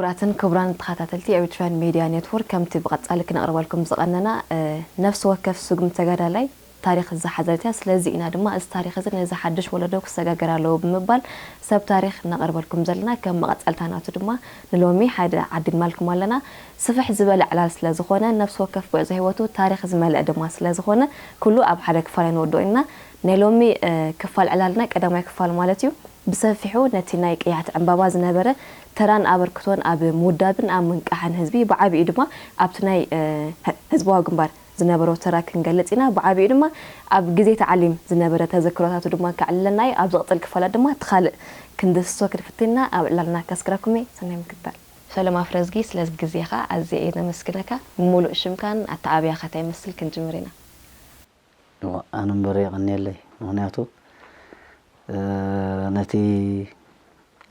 ኣትን ክቡራን ተኸታተልቲ ኤሪትራን ሜድያ ኔትወርክ፣ ከምቲ ብቐጻሊ ክነቕርበልኩም ዝቐነና፣ እ፣ ነፍሲ ወከፍ ስጉም ተጋዳላይ ታሪኽ ዝሓዘት እያ። ስለዚ ኢና ድማ እዚ ታሪኽ እዚ ነዚ ሓድሽ ወለዶ ክሰጋገር ኣለዎ ብምባል ሰብ ታሪኽ ነቕርበልኩም ዘለና። ከም መቐጸልታ ናቱ ድማ ንሎሚ ሓደ ዓዲ ንማልኩም ኣለና። ስፍሕ ዝበለ ዕላል ስለ ዝኾነ፣ ነፍሲ ወከፍ ጉዕዞ ህይወቱ ታሪኽ ዝመልአ ድማ ስለ ዝኾነ፣ ኩሉ ኣብ ሓደ ክፋል ኣይንወድኦ ኢና። ናይ ሎሚ፣ እ፣ ክፋል ዕላልና፣ ቀዳማይ ክፋል ማለት እዩ፣ ብሰፊሑ ነቲ ናይ ቀያሕቲ ዕምባባ ዝነበረ ተራን ኣበርክቶን ኣብ ምውዳብን ኣብ ምንቃሕን ህዝቢ፣ ብዓቢኡ ድማ ኣብቲ ናይ፣ እ፣ ህዝባዊ ግንባር ዝነበሮ ተራ ክንገልጽ ኢና። ብዓቢኡ ድማ ኣብ ግዜ ተዓሊም ዝነበረ ተዘክሮታቱ ድማ ከዕልለና እዩ። ኣብ ዝቕጽል ክፋላት ድማ እቲ ካልእ ክንድህስሶ ክንፍትን ኢና። ኣብ ዕላልና ከስክረኩም እየ። ሰናይ ምክትታል። ሰለማ ፍረዝጊ፣ ስለዚ ግዜኻ ኣዝየ እየ ዘመስግነካ። ብምሉእ ሽምካን ኣተዓብያኻ እንታይ ይመስል ክንጅምር ኢና። እዋ፣ ኣነ እምበር የቐንየለይ። ምኽንያቱ፣ እ፣ ነቲ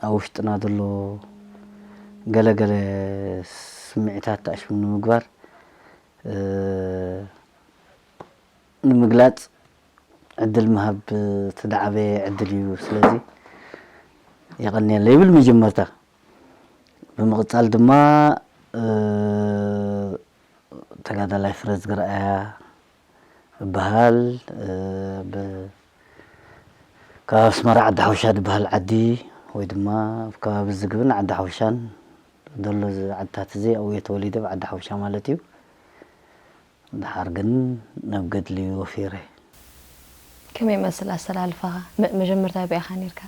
ኣብ ውሽጥና ዘሎ ገለ ገለ ስምዒታት ተኣሽሙ ንምግባር፣ እ፣ ንምግላጽ ዕድል ምሃብ፣ እቲ ዝዓበየ ዕድል እዩ። ስለዚ የቐንየለይ ይብል መጀመርታ። ብምቕጻል ድማ፣ እ፣ ተጋዳላይ ፍረዝጊ ረኣያ እበሃል። እ፣ ብ-፣ ካብ ኣስመራ ዓዲ ሓውሻ ዝበሃል ዓዲ ወይ ድማ ኣብ ከባቢ ዝግብን ዓዲ ሓውሻን ዘሎ እዚ ዓድታት እዚ ኣብኡ እየ ተወሊደ፣ ኣብ ዓዲ ሓውሻ ማለት እዩ። ደሓር ግን ናብ ገድሊ ወፊረ። ከመይ ይመስል ኣሰላልፋኻ? መ-፣ መጀመርታ ኣበይ ኢኻ ነይርካ?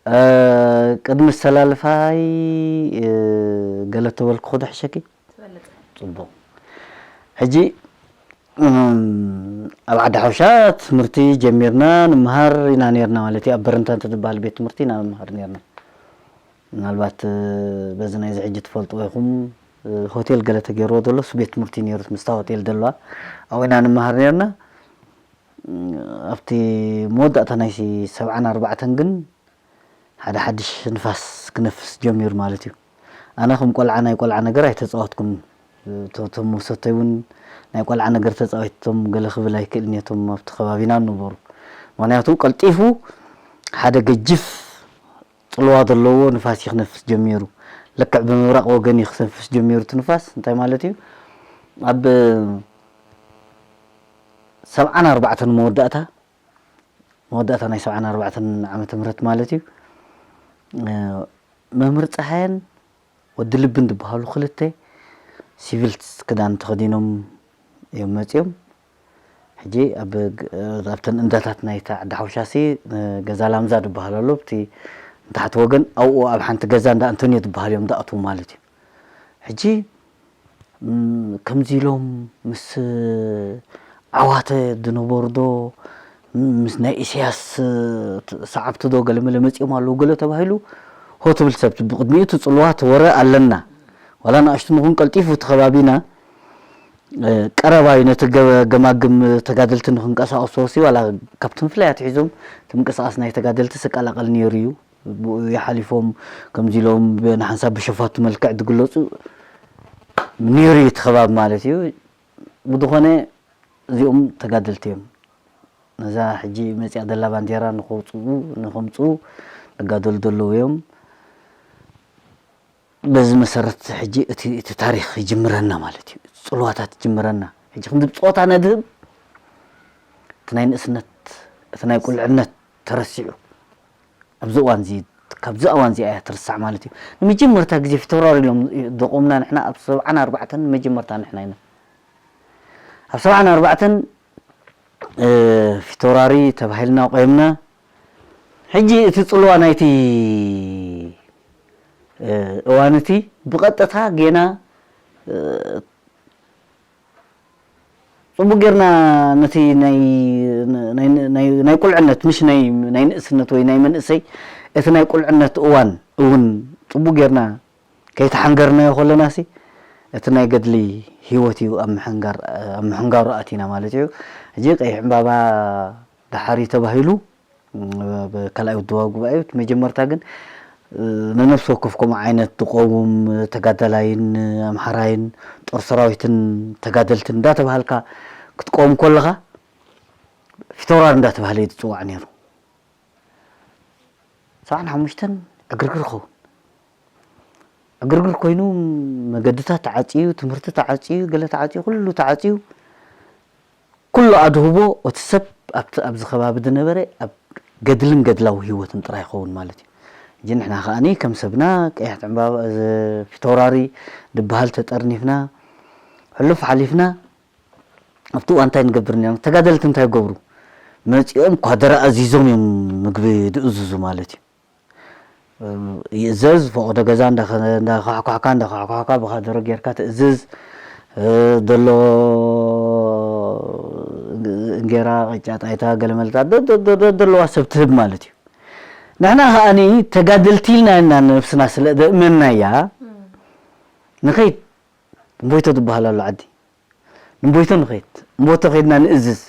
እ፣ ቅድሚ ኣሰላልፋይ፣ እ፣ ገለ ተበልኩ ዶ ሕሸኪ? ትበልጽ። ጽቡቕ። ሕጂ፣ እም፣ ኣብ ዓዲ ሓውሻ ትምህርቲ ጀሚርና ንምሃር ኢና ነይርና ማለት እዩ። ኣብ በረንታ እንትትበሃል ቤት ትምህርቲ ኢና ንምሃር ነይርና። ምናልባት፣ እ፣ በዚ ናይዚ ሕጂ ትፈልጥዎ ኢኹም፣ እ፣ ሆቴል ገለ ተገይርዎ ዘሎ እሱ ቤት ትምህርቲ ነይሩ፣ ምስታ ሆቴል ዘለዋ ኣብኡ ኢና ንምሃር ነይርና። እም፣ ኣብቲ መወዳእታ ናይ ሰብዓን ኣርባዕተን ግን ሓደ ሓድሽ ንፋስ ክነፍስ ጀሚሩ ማለት እዩ። ኣነ ከም ቆልዓ ናይ ቆልዓ ነገር ኣይተጻወትኩን። እቶ-፣ እቶም መሰተይ እውን ናይ ቆልዓ ነገር ተጻዊቶም ገለ ክብል ኣይክእልን እየ፣ እቶም ኣብቲ ከባቢና ነበሩ። ምኽንያቱ ቀልጢፉ ሓደ ገጅፍ ጽልዋ ዘለዎ ንፋስ እዩ ክነፍስ ጀሚሩ። ልክዕ ብምብራቕ ወገን እዩ ክተንፍስ ጀሚሩ እቲ ንፋስ። እንታይ ማለት እዩ? ኣብ ሰብዓን ኣርባዕተን መወዳእታ፣ መወዳእታ ናይ ሰብዓን ኣርባዕተን ዓመተ ምህረት ማለት እዩ። እ፣ መምህር ጸሃየን ወዲ ልብን ዝበሃሉ ክልተ ሲቪል ክዳን ተኸዲኖም እዮም መጺኦም። ሕጂ ኣብ ግ-፣ ኣብተን እንዳታት ናይታ ዓዲ ሓውሻሲ፣ እ፣ ገዛ ላምዛ ዝበሃል ኣሎ። ኣብቲ ንታሕቲ ወገን ኣብኡ ኣብ ሓንቲ ገዛ እንዳ ኣንቶንዮ ዝበሃል እዮም ዝኣትዉ ማለት እዩ። ሕጂ፣ እም፣ ከምዚ ኢሎም ምስ ዓዋተ ዝነበሩ ዶ፣ ምስ ናይ ኢሳያስ ሰዓብቲ ዶ ገለመለ መጺኦም ኣለዉ ገለ ተባሂሉ፣ ሆ ትብል ሰብ ብቕድሚኡ እቲ ጽልዋ እቲ ወረ ኣለና። ዋላ ንኣሽቱ ንኹን ቀልጢፉ እቲ ከባቢና፣ እ፣ ቀረባ እዩ ነቲ ገ-፣ ገማግም ተጋደልቲ ንኽንቀሳቐሱ ወሲ ዋላ ካብቲ ምፍላይ ኣትሒዞም እቲ ምንቅስቓስ ናይ ተጋደልቲ ስቀላቐል ነይሩ እዩ። ብኡ ይሓሊፎም ከምዚ ኢሎም ብ-፣ ንሓንሳብ ብሸፋቱ መልክዕ ዝግለጹ ነይሩ እዩ እቲ ከባቢ ማለት እዩ። ብዝኾነ እዚኦም ተጋደልቲ እዮም። ነዛ ሕጂ መጺኣ ዘላ ባንዴራ ንኸውጽኡ፣ ንኸምጽኡ ዝጋደሉ ዘለዉ እዮም። በዚ መሰረት ሕጂ እቲ፣ እቲ ታሪኽ ይጅምረና ማለት እዩ። ጽልዋታት ይጅምረና። ሕጂ ክንዲ ብጾታ ነድህብ፣ እቲ ናይ ንእስነት፣ እቲ ናይ ቁልዕነት ተረሲዑ። ኣብዚ እዋን እዚ፣ ካብዚ እዋን እዚ እያ ትርሳዕ ማለት እዩ። ንመጀመርታ ግዜ ፊተውራሪ ኢሎም ደቆምና ንሕና ኣብ ሰብዓን ኣርባዕተን መጀመርታ ንሕና ኢና። ኣብ ሰብዓን ኣርባዕተን፣ እ፣ ፊተውራሪ ተባሂልና ቆይምና። ሕጂ እቲ ጽልዋ ናይቲ፣ እ፣ እዋን እቲ ብቐጥታ ጌና፣ እ፣ ጽቡቕ ጌርና ነቲ ናይ፣ ናይ፣ ናይ፣ ናይ ቁልዕነት፣ ምሽ ናይ፣ ናይ ንእስነት ወይ ናይ መንእሰይ፣ እቲ ናይ ቁልዕነት እዋን እውን ጽቡቕ ጌርና ከይተሓንገርናዮ ከለናሲ፣ እቲ ናይ ገድሊ ህይወት እዩ ኣብ ምሕንጋር፣ ኣብ ምሕንጋሩ ኣቲና ማለት እዩ። ሕጂ ቀይሕ ዕምባባ ደሓር እዩ ተባሂሉ፣ ብ-፣ ብካልኣይ ውድባዊ ጉባኤ፣ እቲ መጀመርታ ግን፣ እ፣ ንነፍሲ ወከፍ ከምኡ ዓይነት ዝቆውም ተጋዳላይን ኣምሓራይን ጦር ሰራዊትን ተጋደልትን እንዳተባሃልካ ክትቆውም ከለኻ፣ ፊተውራሪ እንዳተባሃለ እዩ ዝጽዋዕ ነይሩ። ሰብዓን ሓሙሽተን ዕግርግር ኸውን። ዕግርግር ኮይኑ፣ መገድታት ተዓፅዩ፣ ትምህርቲ ተዓፅዩ፣ ገለ ተዓፅዩ፣ ኩሉ ተዓፅዩ፣ ኩሉ ኣድህቦ እቲ ሰብ ኣብቲ ኣብዚ ከባቢ ዝነበረ ኣብ ገድልን ገድላዊ ህይወትን ጥራይ ይኸውን ማለት እዩ። ሕጂ ንሕና ከኣኒ ከም ሰብና ቀያሕቲ ዕምባባ፣ እዚ ፊተውራሪ ዝበሃል ተጠርኒፍና፣ ሕሉፍ ሓሊፍና፣ ኣብቲ እዋን እንታይ ንገብር ነርና? ተጋደልቲ እንታይ ይገብሩ? መጺኦም ኳደረ ኣዚዞም እዮም ምግቢ ዝእዝዙ ማለት እዩ። ይእዘዝ፣ ፈቐዶ ገዛ እንዳኸ-፣ እንዳኳሕኳሕካ፣ እንዳኳሕኳሕካ ብኻደረ ጌርካ ትእዝዝ። እ፣ ደሎ እንጌራ፣ ቅጫ፣ ጣይታ፣ ገለመለታት ደ-፣ ደ-፣ ደ-፣ ደ-፣ ደለዋ ሰብ ትህብ ማለት እዩ። ንሕና ከኣኒ ተጋደልቲ ኢልና ኢና ነብስና ስለ ዘእመንናያ፣ ንኸይድ እምቦይቶ ዝበሃል ኣሎ ዓዲ። እምቦይቶ ንኸይድ፣ እምቦይቶ ከይድና ንእዝዝ።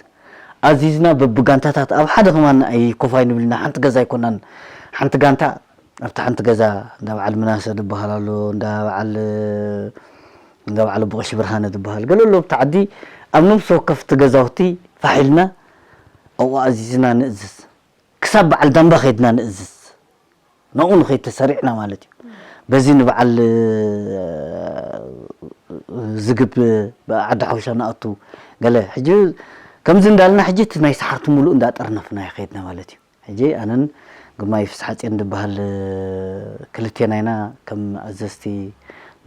ኣዚዝና በብጋንታታት ኣብ ሓደ ከማን ኣይኮፍ ኣይንብልና። ሓንቲ ገዛ ኣይኮናን፣ ሓንቲ ጋንታ ኣብቲ ሓንቲ ገዛ እንዳ በዓል ምናሰ ዝበሃል ኣሎ፣ እንዳ በዓል፣ እንዳ በዓል ኣቦ ቀሺ ብርሃነ ዝበሃል ገለ ኣሎ። ኣብቲ ዓዲ ኣብ ነብሲ ወከፍቲ ገዛውቲ ፋሕ ኢልና ኣብኡ ኣዚዝና ንእዝዝ። ክሳብ በዓል ዳምባ ከይድና ንእዝዝ። ናብኡ ንኸይድ ተሰሪዕና ማለት እዩ። በዚ ንበዓል፣ እ፣ ዝግብ ዓዲ ሓውሻ ንኣቱ ገለ። ሕጂ ከምዚ እንዳልና ሕጂ እቲ ናይ ሰሓርቲ ሙሉእ እንዳጠርነፍና ከይድና ማለት እዩ። ሕጂ ኣነን ግርማይ ፍስሓጽዮን ዝበሃል፣ እ፣ ክልቴና ኢና ከም ኣዘዝቲ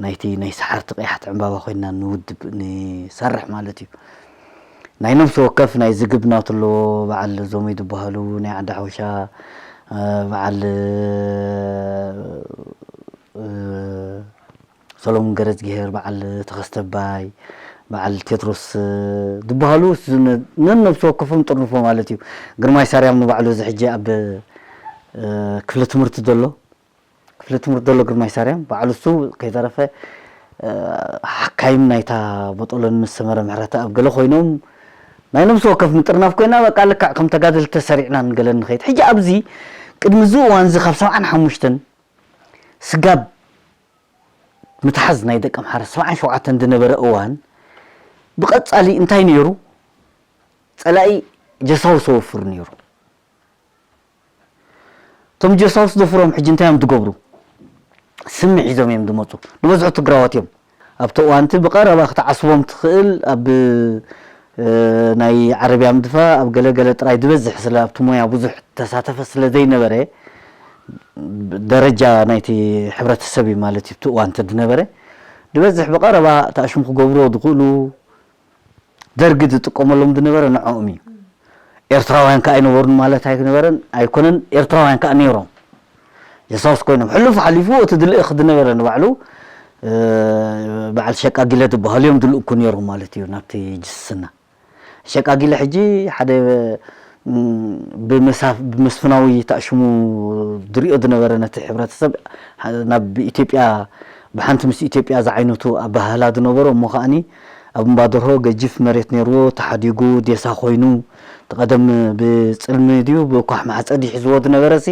ናይቲ ናይ ሰሓርቲ ቀያሕቲ ዕምባባ ኮይንና ንውድብ ንሰርሕ ማለት እዩ። ናይ ነፍሲ ወከፍ ናይ ዝግብ ናቱ ኣለዎ። በዓል ዞመይ ዝበሃሉ ናይ ዓዲ ሓውሻ፣ እ፣ በዓል፣ እ፣ ሰሎሙን ገረዝግሄር፣ በዓል ተኸስተ ኣባይ፣ በዓል ቴድሮስ፣ እ፣ ዝበሃሉ ስ-፣ ነ-፣ ነነፍሲ ወከፎም ጥርንፎ ማለት እዩ። ግርማይ ሳርያም ንባዕሉ እዚ ሕጂ ኣብ፣ እ፣ ክፍሊ ትምህርቲ ዘሎ፣ ክፍሊ ትምህርቲ ዘሎ ግርማይ ሳርያም በዓሉ እሱ ከይተረፈ፣ እ፣ ሓካይም ናይታ ቦጦሎን ምስ ሰመረ ምሕረተኣብ ገለ ኮይኖም ናይ ነብሲ ወከፍ ምጥርናፍ ኮይና፣ በቃ ልክዕ ከም ተጋደልቲ ተሰሪዕና ንገለ ንኸይድ። ሕጂ ኣብዚ ቅድሚ እዚ እዋን እዚ ካብ ሰብዓን ሓሙሽተን ስጋብ ምትሓዝ ናይ ደቂ ኣምሓራ ሰብዓን ሸውዓተን ዝነበረ እዋን ብቐጻሊ እንታይ ነይሩ? ጸላኢ ጀሳውስ ወፍር ነይሩ። እቶም ጀሳውስ ደፍሮም ሕጂ እንታይ እዮም ዝገብሩ? ስሚ ሒዞም እዮም ዝመጹ። ዝበዝሑ ትግራዋት እዮም። ኣብቲ እዋንቲ ብቐረባ ክትዓስቦም ትኽእል ኣብ፣ እ፣ ናይ ዓረብያ ምድፋ ኣብ ገለ ገለ ጥራይ ዝበዝሕ ስለ ኣብቲ ሞያ ብዙሕ ተሳተፈ ስለ ዘይነበረ ደረጃ ናይቲ ሕብረተሰብ እዩ ማለት እዩ። ኣብቲ እዋንቲ ዝነበረ ዝበዝሕ ብቐረባ ተኣሽሙ ክገብርዎ ዝኽእሉ ደርጊ ዝጥቀመሎም ዝነበረ ንዕኦም እዩ። ኤርትራውያን ከኣ ኣይነበሩን ማለት ኣይነበረን፣ ኣይኮነን። ኤርትራውያን ከኣ ነይሮም። ጀሳውስ ኮይኖም። ሕሉፍ ሓሊፉ እቲ ዝልእኽ ዝነበረ ንባዕሉ፣ እ፣ በዓል ሸቃጊለ ዝበሃሉ እዮም ዝልእኩ ነይሮም ማለት እዩ ናብቲ ጅስስና። ሸቃጊለ ሕጂ ሓደ፣ ም፣ ብመሳፍ-፣ ብመስፍናዊ ተኣሽሙ ዝሪኦ ዝነበረ ነቲ ሕብረተሰብ ናብ ኢትዮጵያ፣ ብሓንቲ ምስ ኢትዮጵያ ዝዓይነቱ ኣበሃህላ ዝነበሮ እሞ ከኣኒ ኣብ እምባደርሆ ገጂፍ መሬት ነይርዎ፣ ተሓዲጉ ዴሳ ኮይኑ፣ እቲ ቀደም ብጽልሚ ድዩ ብኳሕ ማሕጸድ ይሕዝዎ ዝነበረ ሲ፣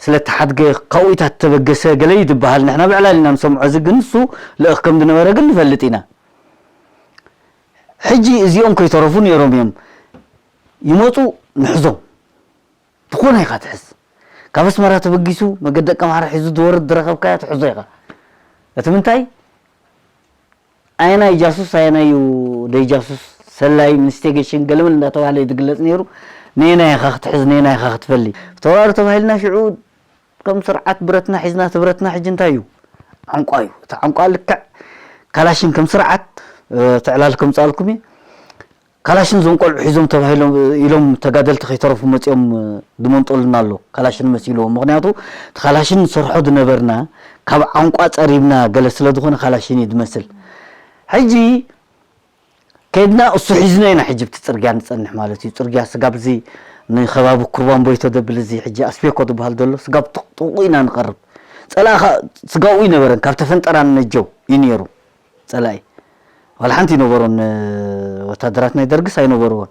ስለ ተሓድገ ካብኡ ኢታ ተበገሰ ገለ እዩ ዝበሃል። ንሕና ብዕላል ኢና ንሰምዖ። እዚ ግን እሱ ልእኽ ከም ዝነበረ ግን ንፈልጥ ኢና። ሕጂ እዚኦም ከይተረፉ ነይሮም እዮም። ይመጹ፣ ንሕዞም። ዝኾነ ኢኻ ትሕዝ። ካብ ኣስመራ ተበጊሱ መገዲ ደቂ ኣምሓራ ሒዙ ዝወርድ ዝረኸብካዮ ትሕዞ ኢኻ። እቲ ምንታይ? ኣየናይ ጃሱስ፣ ኣየናይ እዩ ደይ ጃሱስ፣ ሰላይ፣ ኢንስቲጌሽን፣ ገለመለ እንዳተባህለ እዩ ዝግለጽ ነይሩ። ነየናይ ኢኻ ክትሕዝ፣ ነየናይ ኢኻ ክትፈሊ። ተወራሪ ተባሂልና ሽዑ ከም ስርዓት ብረትና ሒዝና፣ እቲ ብረትና ሕጂ እንታይ እዩ? ዓንቋ እዩ። እቲ ዓንቋ ልክዕ ካላሽን ከም ስርዓት፣ እ፣ ትዕላል ከምጻልኩም እዩ። ካላሽን እዞም ቆልዑ ሒዞም ተባሂሎም ኢሎም ተጋደልቲ ከይተረፉ መጺኦም ዝመንጠሉና ኣሎ። ካላሽን መሲልዎም። ምኽንያቱ እቲ ካላሽን ንሰርሖ ዝነበርና ካብ ዓንቋ ጸሪብና ገለ ስለ ዝኾነ ካላሽን እዩ ዝመስል። ሕጂ ከይድና እሱ ሒዝና ኢና ሕጂ ብቲ ጽርግያ ንጸንሕ ማለት እዩ። ጽርግያ ስጋብ እዚ ንኸባቢ ኩርባን ቦይቶ ደብል እዚ ሕጂ ኣስቤኮ ዝበሃል ዘሎ ስጋብ ጥቕጥቑ ኢና ንቐርብ። ጸላኢ ኸ-፣ ስጋኡ ይነበረን ካብ ተፈንጠራ ንነጀው እዩ ነይሩ። ጸላኢ ዋላ ሓንቲ ኣይነበሮን፣ ወታደራት ናይ ደርግስ ኣይነበርዎን።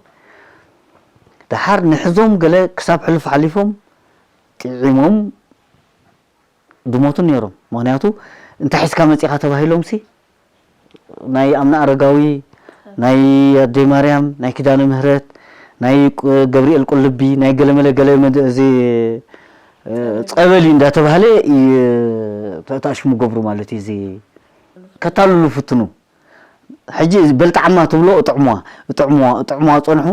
ደሓር ንሕዞም ገለ ክሳብ ሕሉፍ ሓሊፎም ጥዒሞም ዝሞቱ ነይሮም። ምኽንያቱ እንታይ ሒዝካ መጺኻ ተባሂሎምሲ ናይ ኣምና ኣረጋዊ፣ ናይ ኣደይ ማርያም፣ ናይ ኪዳነ ምህረት፣ ናይ ቁ-፣ ገብርኤል ቁልቢ፣ ናይ ገለመለ ገለ መድ-፣ እዚ ጸበል እዩ እንዳተባህለ ተኣሽሙ ገብሩ ማለት እዩ። እዚ ከታልሉ ፍትኑ። ሕጂ በልጣዕማ ትብሎ እጥዕምዋ እጥዕምዋ እጥዕምዋ ጸንሑ።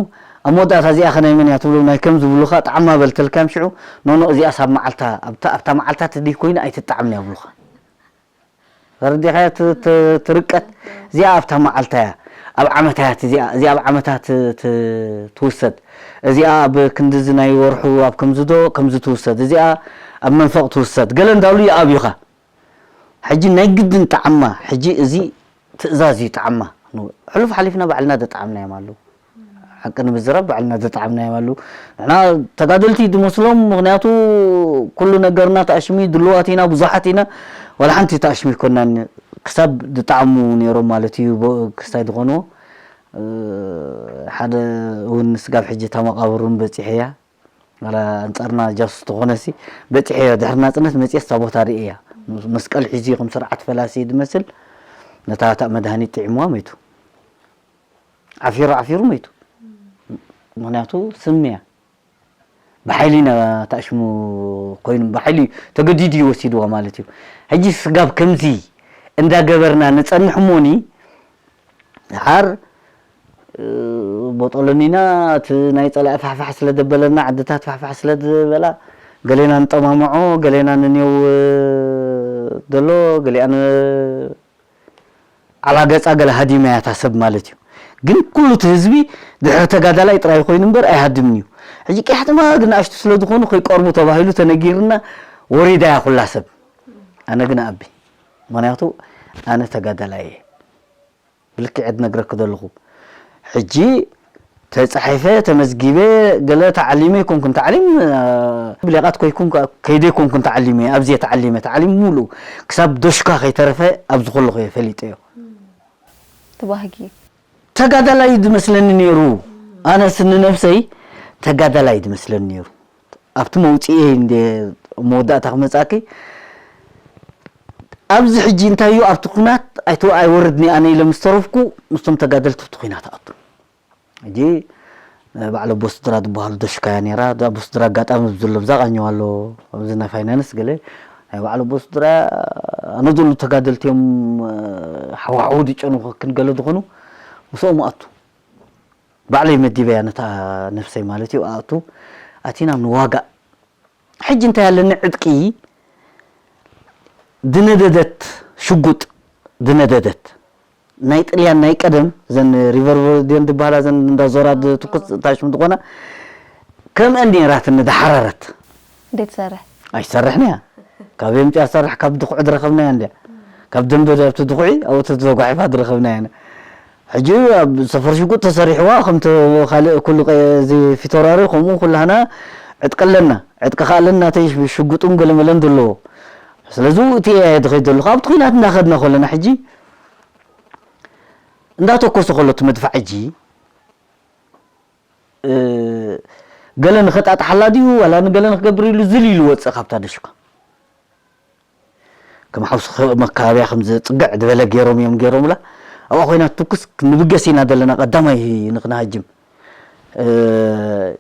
ኣብ መወዳእታ እዚኣ ከናይ መን እያ ትብሎ ናይ ከም ዝብሉኻ ጣዕማ በልተልካዮም ሽዑ ኖኖ እዚኣ ሳብ መዓልታ ኣብታ ኣብታ መዓልታ ትድይ ኮይና ኣይትጣዕምን እያ ብሉኻ። ተረዲኻያ ትርቀት እዚኣ ኣብታ መዓልታ እያ። ኣብ ዓመታ እያ እዚኣ እዚኣ ኣብ ዓመታ ትውሰድ። እዚኣ ኣብ ክንድዚ ናይ ወርሑ ኣብ ከምዚ ዶ ከምዚ ትውሰድ እዚኣ ኣብ መንፈቕ ትውሰድ ገለ እንዳሉ ይኣብዩኻ። ሕጂ ናይ ግድን ጣዕማ ሕጂ እዚ ትእዛዝ እዩ ጣዕማ። ሕሉፍ ሓሊፍና ባዕልና ደጣዕምናዮም ኣለዉ። ሓቂ ንምዝራብ ባዕልና ደጣዕምናዮም ኣለዉ። ንሕና ተጋደልቲ ድመስሎም ምክንያቱ ኩሉ ነገርና ተኣሽሚ ድልዋት ኢና ብዙሓት ኢና። ዋላ ሓንቲ ተኣሽሚ ይኮናን ክሳብ ድጣዕሙ ነይሮም ማለት እዩ። ክስታይ ዝኾንዎ ሓደ እውን ስጋብ ሕጂ እታ መቃብሩን በፂሐያ። ኣንጻርና ጃሱስ ተኾነሲ በጺሐዮ ድሕሪ ናጽነት መጽኤ እሳ ቦታ ርእያ መስቀል ሒዙ ከም ስርዓት ፈላሲ ድመስል ነታ እታ መድሃኒት ጥዒምዋ መይቱ። ዓፊሩ ዓፊሩ መይቱ። ምክንያቱ ስም እያ። ብሓይሊ ኢና ተኣሽሙ ኮይኑ ብሓይሊ ተገዲዱ እዩ ወሲድዋ ማለት እዩ። ሕጂ ስጋብ ከምዚ እንዳገበርና ንጸንሕ እሞኒ ድሓር ቦጦሎኒና እቲ ናይ ጸላኢ ፋሕፋሕ ስለ ደበለና ዓድታት ፋሕፋሕ ስለ ዝበላ ገሌና ንጠማምዖ ገሌና ንኔው ደሎ ገሊኣን ዓላ ገጻ ገለ ሃዲማ እያ እታ ሰብ ማለት እዩ። ግን ኩሉ እቲ ህዝቢ ድሕሪ ተጋዳላይ ጥራይ ኮይኑ እምበር ኣይሃድምን እዩ። ሕጂ ቅያሕቲ ማግ ንኣሽቱ ስለ ዝኾኑ ከይቀርቡ ተባሂሉ ተነጊርና ወሪዳ እያ ኩላ ሰብ። ኣነ ግን ኣቢ ምክንያቱ ኣነ ተጋዳላይ እየ። ብልክዕ እየ ዝነግረኪ ዘለኹ። ሕጂ ተጻሒፈ ተመዝጊበ ገለ ተዓሊመ ኣይኮንኩን ተዓሊም ብሌቃት ኮይኩን ከይደ ኣይኮንኩን ተዓሊመ ኣብዚ ተዓሊመ ተዓሊም ሙሉ ክሳብ ዶሽካ ከይተረፈ ኣብዚ ከለኹ እየ ፈሊጠዮ። ትባህጊ ተጋዳላይ ድመስለኒ ነይሩ። ኣነስ ንነብሰይ ተጋዳላይ ድመስለኒ ነይሩ። ኣብቲ መውፅኤ እንደ መወዳእታ ክመፃኪ ኣብዚ ሕጂ እንታዩ ኣብቲ ኩናት ኣይተ ኣይወርድኒ ኣነ ኢለ ምስ ተረፍኩ ምስቶም ተጋደልቲ ኣብቲ ኩናት ኣቱ ሕጂ በዓል ኣቦ ስድራ ዝበሃሉ ደሽካያ ነይራ ኣቦ ስድራ ኣጋጣሚ ብዝሎ ብዛ ቃኘው ኣሎ ኣብዚ ናይ ፋይናንስ ገለ ናይ በዓል ኣቦ ስድራ ኣነ ዘሉ ተጋደልቲ እዮም ሓዋሕው ድጨኑ ክንገለ ዝኾኑ ምስኦም ኣቱ ባዕለይ መዲበያ ነታ ነፍሰይ ማለት እዩ ኣቱ ኣቲና ንዋጋእ ሕጂ እንታይ ኣለኒ ዕጥቂ ድነደደት ሽጉጥ ድነደደት ናይ ጥልያን ናይ ቀደም ዘን ሪቨርቨር ድን ዝበሃላ ዘን እንዳ ዞራ ትኩስ ታሽም ዝኾና ከምአን ነራትኒ ዳሓረረት እንዴት ሰረሕ ኣይሰርሕን እያ ካብ የምፅያ ሰርሕ ካብ ድኩዕ ድረኸብናያ እንድያ ካብ ደንበ ኣብቲ ድኩዒ ኣብኡ ተጓሒፋ ድረኸብናያ ሕጂ ኣብ ሰፈር ሽጉጥ ተሰሪሕዋ ከምቲ ካልእ ኩሉ እዚ ፊተውራሪ ከምኡ ኩላህና ዕጥቂ ኣለና ዕጥቂ ከኣለን ናተይ ሽጉጥን ገለመለን ዘለዎ ስለዚ እቲ እየ ድኸይድ ዘለኹ ኣብቲ ኩናት እናኸድና ከለና ሕጂ እንዳተኮሰ ከሎ እቲ መድፋዕ ሕጂ ገለ ንኸጣጥሓላ ድዩ ዋላ ንገለ ንክገብር ኢሉ ዝል ኢሉ ወፅእ ካብታ ደሽኳ ከም ሓውሲ መካበያ ከም ዝፅግዕ ዝበለ ገይሮም እዮም ገይሮምላ ኣብኣ ኮይና ትኩስ ንብገስ ኢና ዘለና ቀዳማይ ንክንሃጅም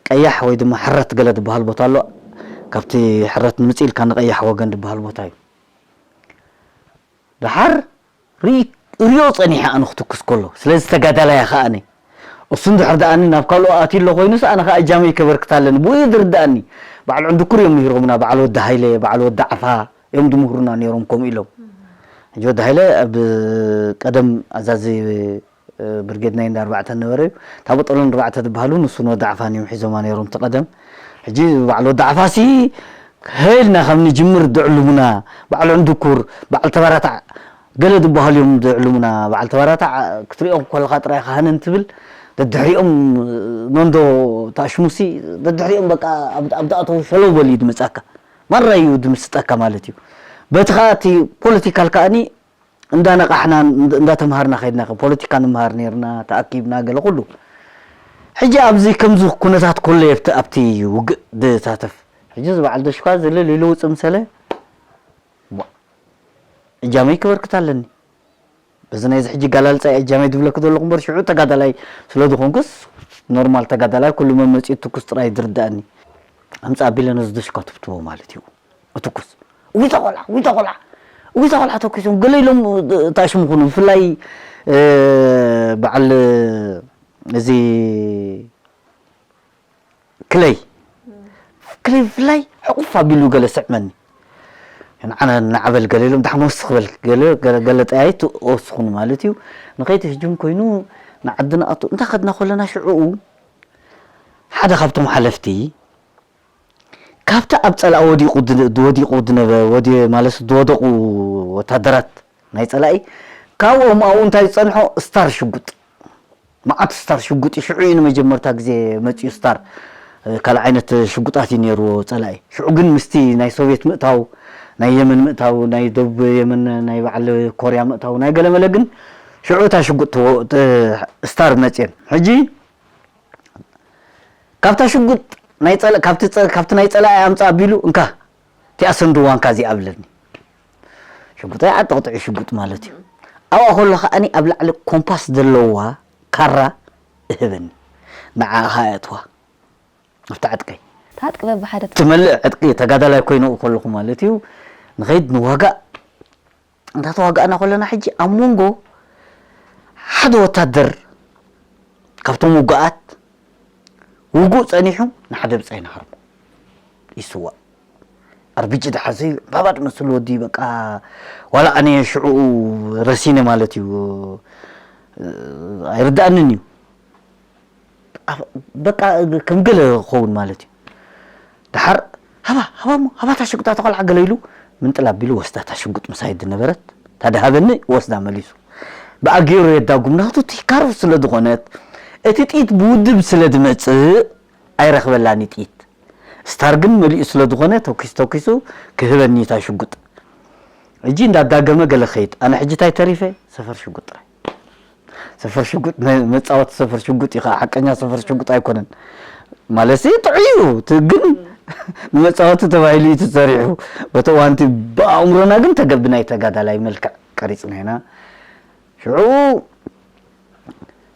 ቀያሕ ወይ ድማ ሕረት ገለ ዝበሃል ቦታ ኣሎ ካብቲ ሕረት ንምፅእ ኢልካ ንቀያሕ ወገን ዝበሃል ቦታ እዩ ድሓር ሪኦ ፀኒሐ ኣነ ክትኩስ ከሎ ስለዚ ተጋዳላይ እያ ከኣነ እሱ እንድሕር ደኣኒ ናብ ካልኦ ኣትዩ ኣሎ ኮይኑስ ኣነ ከዓ እጃመይ ከበርክት ኣለኒ ብኡ እዩ ዝርድኣኒ በዓል ዕንድኩር እዮም ምሂሮምና በዓል ወዲ ሃይለ በዓል ወዲ ዓፋ እዮም ዝምህሩና ነይሮም ከምኡ ኢሎም ሕጂ ወዲ ሃይለ ኣብ ቀደም ኣዛዚ ብርጌድ ናይ እንዳ ኣርባዕተ ነበረ እዩ እታ በጠሎን ኣርባዕተ ዝበሃሉ ንሱን ወዲ ዓፋን እዮም ሒዞማ ነይሮም እቲ ቀደም ሕጂ በዓል ወዲ ዓፋሲ ሀይልና ካብ ንጅምር ድዕሉሙና በዓል ዕንድኩር በዓል ተባራታዕ ገለ ዝበሃሉ እዮም ድዕሉሙና በዓል ተባራታዕ ክትሪኦም ከለካ ጥራይ ካህንን ትብል ደድሕሪኦም ኖንዶ ታሽሙሲ ደድሕሪኦም በቃ ኣብ ዝኣተው ሸለው በል እዩ ድመፅኣካ ማራ እዩ ድምስጠካ ማለት እዩ በቲ ከዓ እቲ ፖለቲካል ከዓኒ እንዳነቃሕና እንዳተምሃርና ከይድና ከም ፖለቲካ ንምሃር ነርና ተኣኪብና ገለ ኩሉ ሕጂ ኣብዚ ከምዚ ኩነታት ኮሎ ኣብቲ ውግእ ዝሳተፍ ሕጂ እዚ በዓል ደሽኳ ዝልል ኢሉ ውፅእ ምሰለ እጃመይ ክበርክት ኣለኒ በዚ ናይዚ ሕጂ ጋላልፃይ እጃመይ ዝብለክ ዘለኹ እምበር ሽዑ ተጋዳላይ ስለ ዝኾንኩስ ኖርማል ተጋዳላይ ኩሉ መመፂኡ ትኩስ ጥራይ ዝርዳእኒ ኣምጻ ኣቢለ ነዚ ዶሽካ ትብትቦ ማለት እዩ። እትኩስ፣ ውይ ተቆልዓ፣ ውይ ተቆልዓ፣ ውይ ተቆልዓ ተኩሶም ገለ ኢሎም። ታሽሙ ኩኑ ብፍላይ በዓል እዚ ክለይ፣ ክለይ ብፍላይ ሕቁፍ ኣቢሉ ገለ ስዕመኒ። ንዓና እናዓበል ገለ ኢሎም ዳሕመ ወስኽ በል፣ ገለ፣ ገለ፣ ገለ ጠያይት ወስኹኒ ማለት እዩ። ንኸይትህጅም ኮይኑ ንዓዲ ንኣቱ እንዳ ኸድና ከለና ሽዕኡ ሓደ ካብቶም ሓለፍቲ ካብቲ ኣብ ጸላኢ ወዲቑ ድ-፣ ወዲቑ ድነበ-፣ ወዲ-፣ ማለት ዝወደቑ ወታደራት ናይ ጸላኢ ካብኦም ኣብኡ እንታይ ዝጸንሖ ስታር ሽጉጥ፣ መዓት ስታር ሽጉጥ እዩ። ሽዑ እዩ ንመጀመርታ ግዜ መጺኡ ስታር። ካልእ ዓይነት ሽጉጣት እዩ ነይርዎ ጸላኢ። ሽዑ ግን ምስቲ ናይ ሶቪየት ምእታው፣ ናይ የመን ምእታው፣ ናይ ደቡብ የመን፣ ናይ በዓል ኮርያ ምእታው፣ ናይ ገለመለ ግን ሽዑ እታ ሽጉጥ ትወ-፣ ት-፣ ስታር መጽየን። ሕጂ ካብታ ሽጉጥ ናይ ጸላ-፣ ካብቲ ጸ-፣ ካብቲ ናይ ጸላኢ ኣምጻ ኣቢሉ እንካ እቲኣ ሰንድዋንካ እዚኣ ኣብለኒ። ሽጉጠይ ዓጠቕጥዑ ሽጉጥ ማለት እዩ። ኣብኣ ከሎ ከኣኒ ኣብ ላዕሊ ኮምፓስ ዘለዋ ካራ እህበኒ። ንዓ ከኣ የእትዋ ኣብቲ ዕጥቀይ። እታ ዕጥቂ በብሓደ ትመልእ ዕጥቂ ተጋዳላይ ኮይነ ከለኹ ማለት እዩ። ንኸይድ ንዋጋእ እንዳተዋጋእና ከለና ሕጂ ኣብ መንጎ ሓደ ወታደር ካብቶም ውጉኣት ውጉእ ጸኒሑ ንሓደ ብጻይ ንሃርሞ ይስዋእ። ኣርቢጂ ድሓዘ ባባ ትመስል ወዲ በቃ ዋላ ኣነ ሽዑ ረሲነ ማለት እዩ። ኣይርዳእንን እዩ። ኣፍ-፣ በቃ ከም ገለ ክኸውን ማለት እዩ። ደሓር ሃባ፣ ሃባ እሞ፣ ሃባ እታ ሽጉጥ እታ ቆልዓ ገለ ኢሉ ምንጥል ኣቢሉ ወስዳ እታ ሽጉጥ ምሳይ ዝነበረት፣ እታ ድሃበኒ ወስዳ መሊሱ። ብኣገይሩ የዳጉም ናቱ ቲካሮ ስለ ዝኾነት፣ እቲ ጥይት ብውድብ ስለ ዝመጽእ ኣይረኽበላን እዩ ጥይት። ስታር ግን መሊኡ ስለ ዝኾነ ተኪሱ ተኪሱ ክህበኒ እታ ሽጉጥ። ሕጂ እንዳዳገመ ገለ ክኸይድ፣ ኣነ ሕጂ እንታይ ተሪፈ? ሰፈር ሽጉጥ ጥራይ። ሰፈር ሽጉጥ መ-፣ መጻወቲ ሰፈር ሽጉጥ እዩ፣ ሓቀኛ ሰፈር ሽጉጥ ኣይኮነን። ማለት ጥዑይ እዩ፣ ት-፣ ግን ንመጻወቲ ተባሂሉ እዩ ተሰሪሑ። በቲ እዋንቲ ብኣእምሮና ግን ተገቢ ናይ ተጋዳላይ መልክዕ ቀሪጽና ኢና። ሽዑ